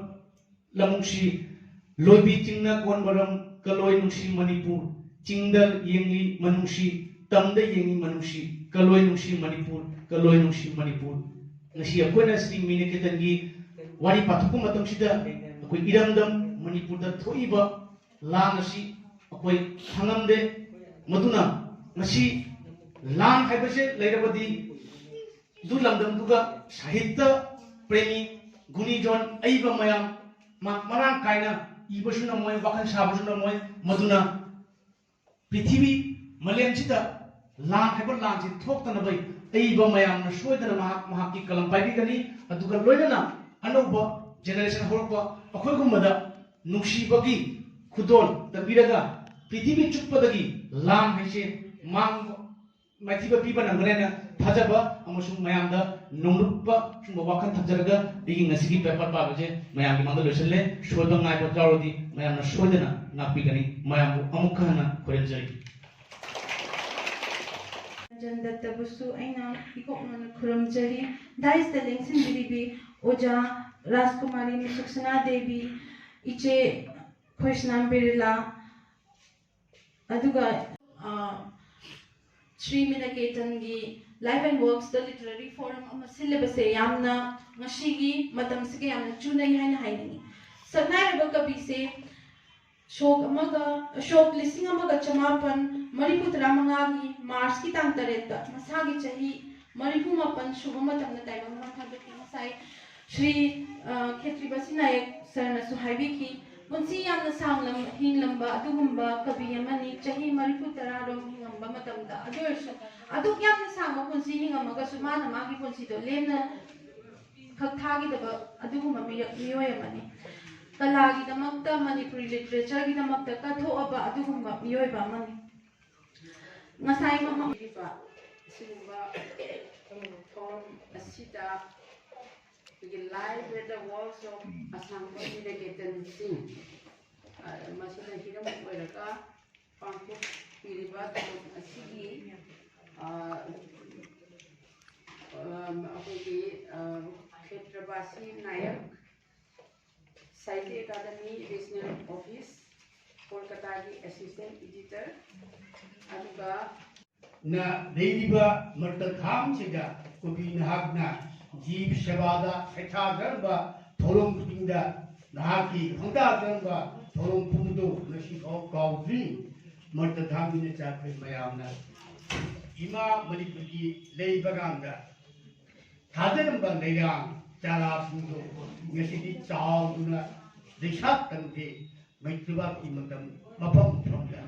ꯂꯝꯅꯨꯡꯁꯤ, ꯂꯣꯏꯕꯤ ꯆꯤꯡꯅ ꯀꯣꯟꯕꯔꯝ, ꯀꯂꯣꯏ ꯅꯨꯡꯁꯤ ꯃꯅꯤꯄꯨꯔ, ꯆꯤꯡꯗ ꯌꯦꯡꯂꯤ ꯃꯅꯨꯡꯁꯤ, ꯇꯝꯗ ꯌꯦꯡꯅꯤꯡꯕ ꯅꯨꯡꯁꯤ, ꯀꯂꯣꯏ ꯅꯨꯡꯁꯤ ꯃꯅꯤꯄꯨꯔ, ꯀꯂꯣꯏ ꯅꯨꯡꯁꯤ ꯃꯅꯤꯄꯨꯔ꯫ ꯉꯁꯤ ꯑꯩꯈꯣꯏꯅ ꯁ꯭ꯔꯤ ꯃꯤꯅꯤꯀꯦꯇꯟꯒꯤ ꯋꯥꯔꯤ ꯄꯥꯊꯣꯛꯄ ꯃꯇꯝꯁꯤꯗ ꯑꯩꯈꯣꯏ ꯏꯔꯝꯗꯝ ꯃꯅꯤꯄꯨꯔꯗ ꯊꯣꯛꯏꯕ ꯂꯥꯟ ꯑꯁꯤ ꯑꯩꯈꯣꯏ ꯈꯪꯉꯝꯗꯦ꯫ ꯃꯗꯨꯅ ꯉꯁꯤ ꯂꯥꯟ ꯍꯥꯏꯕꯁꯦ ꯂꯩꯔꯕꯗꯤ ꯑꯗꯨ ꯂꯝꯗꯝꯗꯨꯒ ꯁꯥꯍꯤꯇ꯭ꯌ ꯄ꯭ꯔꯦꯃꯤ, ꯒꯨꯅꯤꯖꯣꯟ, ꯑꯏꯕ ꯃꯌꯥꯝ ꯃ-, ꯃꯔꯥꯡ ꯀꯥꯏꯅ ꯏꯕꯁꯨ ꯉꯝꯃꯣꯏ, ꯋꯥꯈꯜ ꯁꯥꯕꯁꯨ ꯉꯝꯃꯣꯏ꯫ ꯃꯗꯨꯅ ꯄ꯭ꯔꯤꯊꯤꯕꯤ ꯃꯥꯂꯦꯝꯁꯤꯗ ꯂꯥꯟ ꯍꯥꯏꯕ ꯂꯥꯟꯁꯤ ꯊꯣꯛꯇꯅꯕ ꯑꯏꯕ ꯃꯌꯥꯝꯅ ꯁꯣꯏꯗꯅ ꯃꯍꯥꯛ ꯃꯍꯥꯛꯀꯤ ꯀꯂꯝ ꯄꯥꯏꯕꯤꯒꯅꯤ꯫ ꯑꯗꯨꯒ ꯂꯣꯏꯅꯅ ꯑꯅꯧꯕ ꯖꯦꯅꯦꯔꯦꯁꯟ ꯍꯧꯔꯛꯄ ꯑꯩꯈꯣꯏꯒꯨꯝꯕꯗ ꯅꯨꯡꯁꯤꯕꯒꯤ ꯈꯨꯗꯣꯜ ꯇꯝꯕꯤꯔꯒ ꯄ꯭ꯔꯤꯊꯤꯕꯤ ꯆꯨꯞꯄꯗꯒꯤ ꯂꯥꯟ ꯍꯥꯏꯁꯦ ꯃꯥꯡꯕ ꯃꯥꯏꯊꯤꯕ ꯄꯤꯕ ꯅꯪꯒꯅꯦꯅ ꯊꯥꯖꯕ ꯑꯃꯁꯨꯡ ꯃꯌꯥꯝꯗ ꯅꯣꯡꯂꯨꯛꯄ ꯁꯨꯝꯕ ꯋꯥꯈꯜ ꯊꯝꯖꯔꯒ ꯑꯩꯒꯤ ꯉꯁꯤꯒꯤ ꯄꯦꯄꯔ ꯄꯥꯕꯁꯦ ꯃꯌꯥꯝꯒꯤ ꯃꯥꯡꯗ ꯂꯣꯏꯁꯤꯜꯂꯦ꯫ ꯁꯣꯏꯕ ꯉꯥꯏꯕ ꯌꯥꯎꯔꯗꯤ ꯃꯌꯥꯝꯅ ꯁꯣꯏꯗꯅ ꯉꯥꯛꯄꯤꯒꯅꯤ꯫ ꯃꯌꯥꯝꯕꯨ ꯑꯃꯨꯛꯀ ꯍꯟꯅ ꯈꯨꯔꯨꯝꯖꯔꯤ꯫ ꯔꯟꯖꯟ ꯗꯠꯇꯕꯨꯁꯨ ꯑꯩꯅ ꯏꯀꯣꯛ ꯅꯣꯟꯅ ꯈꯨꯔꯨꯝꯖꯔꯤ꯫ ꯗꯥꯏꯁꯇ ꯂꯦꯡꯁꯤꯟꯕꯤꯔꯤꯕꯤ ꯑꯣꯖꯥ ꯔꯥꯖꯀꯨꯃꯥꯔꯤ ꯃꯨꯁꯨꯛꯁꯅꯥ ꯗꯦꯕꯤ, ꯏꯆꯦ ꯈꯣꯏꯁꯅꯥꯝ ꯕꯤꯔꯂꯥ, ꯑꯗꯨꯒ, ꯑ, Shri ꯃꯤꯅꯀꯦꯇꯟꯒꯤ Life and Worksꯇ literary forum ꯑꯃ ꯁꯤꯜꯂꯤꯕꯁꯦ ꯌꯥꯝꯅ ꯉꯁꯤꯒꯤ ꯃꯇꯝꯁꯤꯒ ꯌꯥꯝꯅ ꯆꯨꯅꯩ ꯍꯥꯏꯅ ꯍꯥꯏꯅꯤꯡꯉꯤ꯫ ꯁꯛꯅꯥꯏꯔꯕ ꯀꯕꯤꯁꯦ ꯁꯣꯛ ꯑꯃꯒ, ꯁꯣꯛ ꯂꯤꯁꯤꯡ ꯑꯃꯒ ꯆꯃꯥꯄꯟ ꯃꯔꯤꯐꯨ ꯇꯔꯥꯃꯉꯥꯒꯤ ꯃꯥꯔꯆꯀꯤ ꯇꯥꯡ ꯇꯔꯦꯠꯇ ꯃꯁꯥꯒꯤ ꯆꯍꯤ ꯃꯔꯤꯐꯨ ꯃꯥꯄꯟ ꯁꯨꯕ ꯃꯇꯝꯗ ꯇꯥꯏꯕꯪ ꯃꯤꯃꯥꯡ ꯊꯥꯗꯣꯛꯈꯤ꯫ ꯉꯁꯥꯏ ꯁ꯭ꯔꯤ, ꯑ, ꯈꯦꯇ꯭ꯔꯤ ꯕꯁꯤ ꯅꯥꯌꯛ ꯁꯔꯅꯁꯨ ꯍꯥꯏꯕꯤꯈꯤ, ꯄꯨꯟꯁꯤ ꯌꯥꯝꯅ ꯁꯥꯡꯂꯝ-, ꯍꯤꯡꯂꯝꯕ ꯑꯗꯨꯒꯨꯝꯕ ꯀꯕꯤ ꯑꯃꯅꯤ꯫ ꯆꯍꯤ ꯃꯔꯤꯐꯨ ꯇꯔꯥꯔꯣꯝ ꯍꯤꯡꯉꯝꯕ ꯃꯇꯝꯗ, ꯑꯗꯨ ꯑꯣꯏꯔꯁꯨ ꯑꯗꯨꯛ ꯌꯥꯝꯅ ꯁꯥꯡꯕ ꯄꯨꯟꯁꯤ ꯍꯤꯡꯉꯝꯃꯒꯁꯨ ꯃꯥꯅ ꯃꯥꯒꯤ ꯄꯨꯟꯁꯤꯗꯣ ꯂꯦꯝꯅ ꯈꯛ ꯊꯥꯈꯤꯗꯕ ꯑꯗꯨꯒꯨꯝꯕ ꯃꯤꯑꯣ-, ꯃꯤꯑꯣꯏ ꯑꯃꯅꯤ꯫ ꯀꯂꯥꯒꯤꯗꯃꯛꯇ, ꯃꯅꯤꯄꯨꯔꯤ ꯂꯤꯇꯔꯦꯆꯔꯒꯤꯗꯃꯛꯇ ꯀꯠꯊꯣꯛꯑꯕ ꯑꯗꯨꯒꯨꯝꯕ ꯃꯤꯑꯣꯏꯕ ꯑꯃꯅꯤ꯫ ꯉꯁꯥꯏ ꯃꯃꯥ ꯄꯤꯔꯤꯕ ꯑꯁꯤꯒꯨꯝꯕ ꯊꯧꯔꯝ ꯑꯁꯤꯗ ꯑꯩꯈꯣꯏꯒꯤ Life at the Works of ꯑꯁꯥꯡꯕꯝ ꯃꯤꯅꯀꯦꯇꯟ ꯁꯤꯡ, ꯑ, ꯃꯁꯤꯅ ꯍꯤꯔꯝ ꯑꯣꯏꯔꯒ ꯄꯥꯡꯊꯣꯛꯄꯤꯔꯤꯕ ꯊꯧꯔꯝ ꯑꯁꯤꯒꯤ, ꯑ, ꯑ, ꯑꯩꯈꯣꯏꯒꯤ, ꯑ, ꯈꯦꯇ꯭ꯔꯕꯥꯁꯤ ꯅꯥꯌꯛ, ꯁꯥꯍꯤꯇ꯭ꯌ ꯑꯦꯀꯥꯗꯃꯤ ꯔꯤꯖꯅꯦꯜ ꯑꯣꯐꯤꯁ, ꯀꯣꯜꯀꯇꯥꯒꯤ assistant editor, ꯑꯗꯨꯒ ꯅ ꯂꯩꯔꯤꯕ ꯃꯔꯇ ꯊꯥꯡꯁꯤꯗ ꯀꯣꯕꯤ ꯅꯍꯥꯛꯅ ꯖꯤꯕ ꯁꯦꯕꯥꯗ ꯁꯩꯊꯥꯖꯔꯝꯕ ꯊꯧꯔꯝ ꯈꯨꯗꯤꯡꯗ ꯅꯍꯥꯛꯀꯤ ꯈꯣꯡꯗꯥꯖꯔꯝꯕ ꯊꯧꯔꯝ ꯄꯨꯝꯕꯗꯨ ꯉꯁꯤꯐꯥꯎ ꯀꯥꯎꯗ꯭ꯔꯤ꯫ ꯃꯔꯇ ꯊꯥꯡꯒꯤ ꯅꯆꯥ ꯑꯩꯈꯣꯏ ꯃꯌꯥꯝꯅ ꯏꯃꯥ ꯃꯅꯤꯄꯨꯔꯒꯤ ꯂꯩꯕ ꯀꯥꯟꯗ ꯊꯥꯖꯔꯝꯕ ꯂꯩꯔꯥꯡ ꯆꯥꯔꯥꯁꯤꯡꯗꯨ ꯉꯁꯤꯗꯤ ꯆꯥꯎꯗꯨꯅ ꯂꯩꯁꯥꯠ ꯇꯝꯗꯦ꯫ ꯃꯩꯇ꯭ꯔꯤꯕꯥꯛꯀꯤ ꯃꯇꯝ ꯃꯐꯝ ꯃꯐꯝꯗ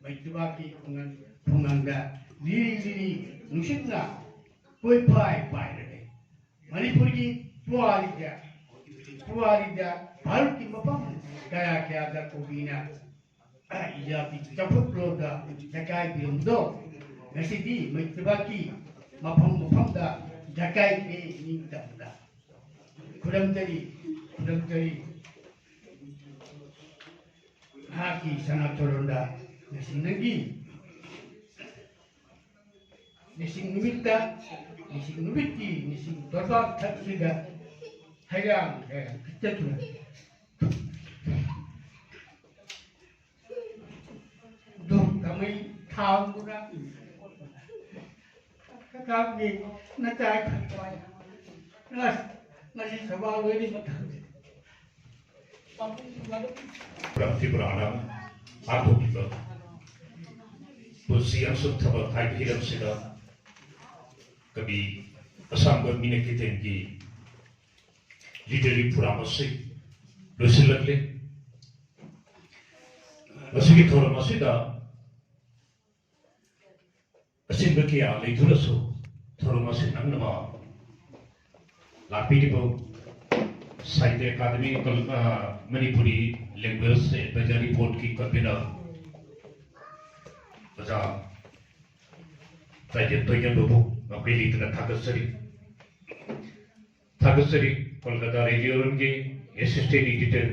ꯃꯩꯇ꯭ꯔꯤꯕꯥꯛꯀꯤ ꯈꯨꯡꯒꯪ ꯈꯨꯡꯒꯪꯗ ꯂꯤꯔꯤ ꯂꯤꯔꯤ ꯅꯨꯡꯁꯤꯠꯅ ꯀꯣꯏꯄꯥꯏ ꯄꯥꯏꯔꯒ ꯃꯅꯤꯄꯨꯔꯒꯤ ꯄꯨꯋꯥꯔꯤꯗ ꯄꯨꯋꯥꯔꯤꯗ ꯚꯥꯔꯠꯀꯤ ꯃꯐꯝ ꯀꯌꯥ ꯀꯌꯥꯗ ꯀꯣꯕꯤꯅ ꯏꯖꯥꯇꯤ ꯆꯥꯎꯈꯠꯂꯣꯟꯗ ꯖꯀꯥꯏ ꯄꯤꯔꯝꯕꯗꯣ ꯉꯁꯤꯗꯤ ꯃꯩꯇ꯭ꯔꯤꯕꯥꯛꯀꯤ ꯃꯐꯝ ꯃꯐꯝꯗ ꯖꯀꯥꯏꯈ꯭ꯔꯦ ꯅꯤꯡꯇꯝꯅ꯫ ꯈꯨꯔꯨꯝꯖꯔꯤ, ꯈꯨꯔꯨꯝꯖꯔꯤ꯫ ꯅꯍꯥꯛꯀꯤ ꯁꯅꯥꯊꯣꯏꯔꯣꯟꯗ ꯉꯁꯤ ꯅꯪꯒꯤ ꯅꯤꯡꯁꯤꯡ ꯅꯨꯃꯤꯠꯇ, ꯅꯤꯡꯁꯤꯡ ꯅꯨꯃꯤꯠꯀꯤ ꯅꯤꯡꯁꯤꯡ ꯇꯣꯔꯕꯥꯛ ꯊꯛꯁꯤꯗ ꯍꯩꯔꯥꯡ ꯍꯩꯔꯥꯡ ꯆꯠꯇꯨꯅ ꯙꯨꯞ ꯀꯃꯩ ꯊꯥꯡꯗꯨꯅ ꯀꯥꯞꯅꯤ ꯅꯆꯥꯏ ꯈꯟꯕ꯫ ꯉꯁꯤ ꯁꯚꯥ ꯂꯣꯏꯔꯤ ꯃꯇꯝꯁꯤ ꯄꯥꯕꯨꯡ ꯃꯔꯨꯞ ꯄ꯭ꯔꯝ ꯇ꯭ꯔꯤꯄꯨꯔꯥꯅ ꯄꯥꯡꯊꯣꯛꯂꯤꯕ ꯄꯨꯟꯁꯤ ꯑꯃꯁꯨꯡ ꯊꯕꯛ ꯍꯥꯏꯕ ꯍꯤꯔꯝꯁꯤꯗ ꯀꯕꯤ ꯑꯁꯥꯡꯕ ꯃꯤꯅ ꯀꯩꯊꯦꯜꯒꯤ ꯂꯤꯇꯔꯦꯔꯤ ꯄ꯭ꯔꯣꯒ꯭ꯔꯥꯝ ꯑꯁꯤ ꯂꯣꯏꯁꯤꯜꯂꯛꯂꯦ꯫ ꯃꯁꯤꯒꯤ ꯊꯧꯔꯝ ꯑꯁꯤꯗ ꯑꯁꯤꯟꯕ ꯀꯌꯥ ꯂꯩꯗꯨꯅꯁꯨ ꯊꯧꯔꯝ ꯑꯁꯤ ꯅꯪꯅꯕ ꯂꯥꯛꯄꯤꯔꯤꯕ ꯁꯥꯍꯤꯇ꯭ꯌ ꯑꯦꯀꯥꯗꯃꯤ ꯀꯜ-, ꯑ, ꯃꯅꯤꯄꯨꯔꯤ ꯂꯦꯡꯒ꯭ꯋꯦꯖ ꯑꯦꯗꯚꯥꯏꯖꯔꯤ ꯕꯣꯔꯗꯀꯤ ꯀꯟꯚꯤꯅꯔ ꯑꯣꯖꯥ ꯇꯥꯏꯕꯪ ꯇꯣꯏꯖꯝꯕꯕꯨ ꯃꯥꯏꯀꯩ ꯂꯩꯇꯅ ꯊꯥꯒꯠꯆꯔꯤ꯫ ꯊꯥꯒꯠꯆꯔꯤ꯫ ꯀꯣꯜꯀꯇꯥ ꯔꯦꯗꯤꯑꯣ ꯔꯨꯝꯒꯤ ꯑꯦꯁꯤꯁꯇꯦꯟ ꯏꯗꯤꯇꯔ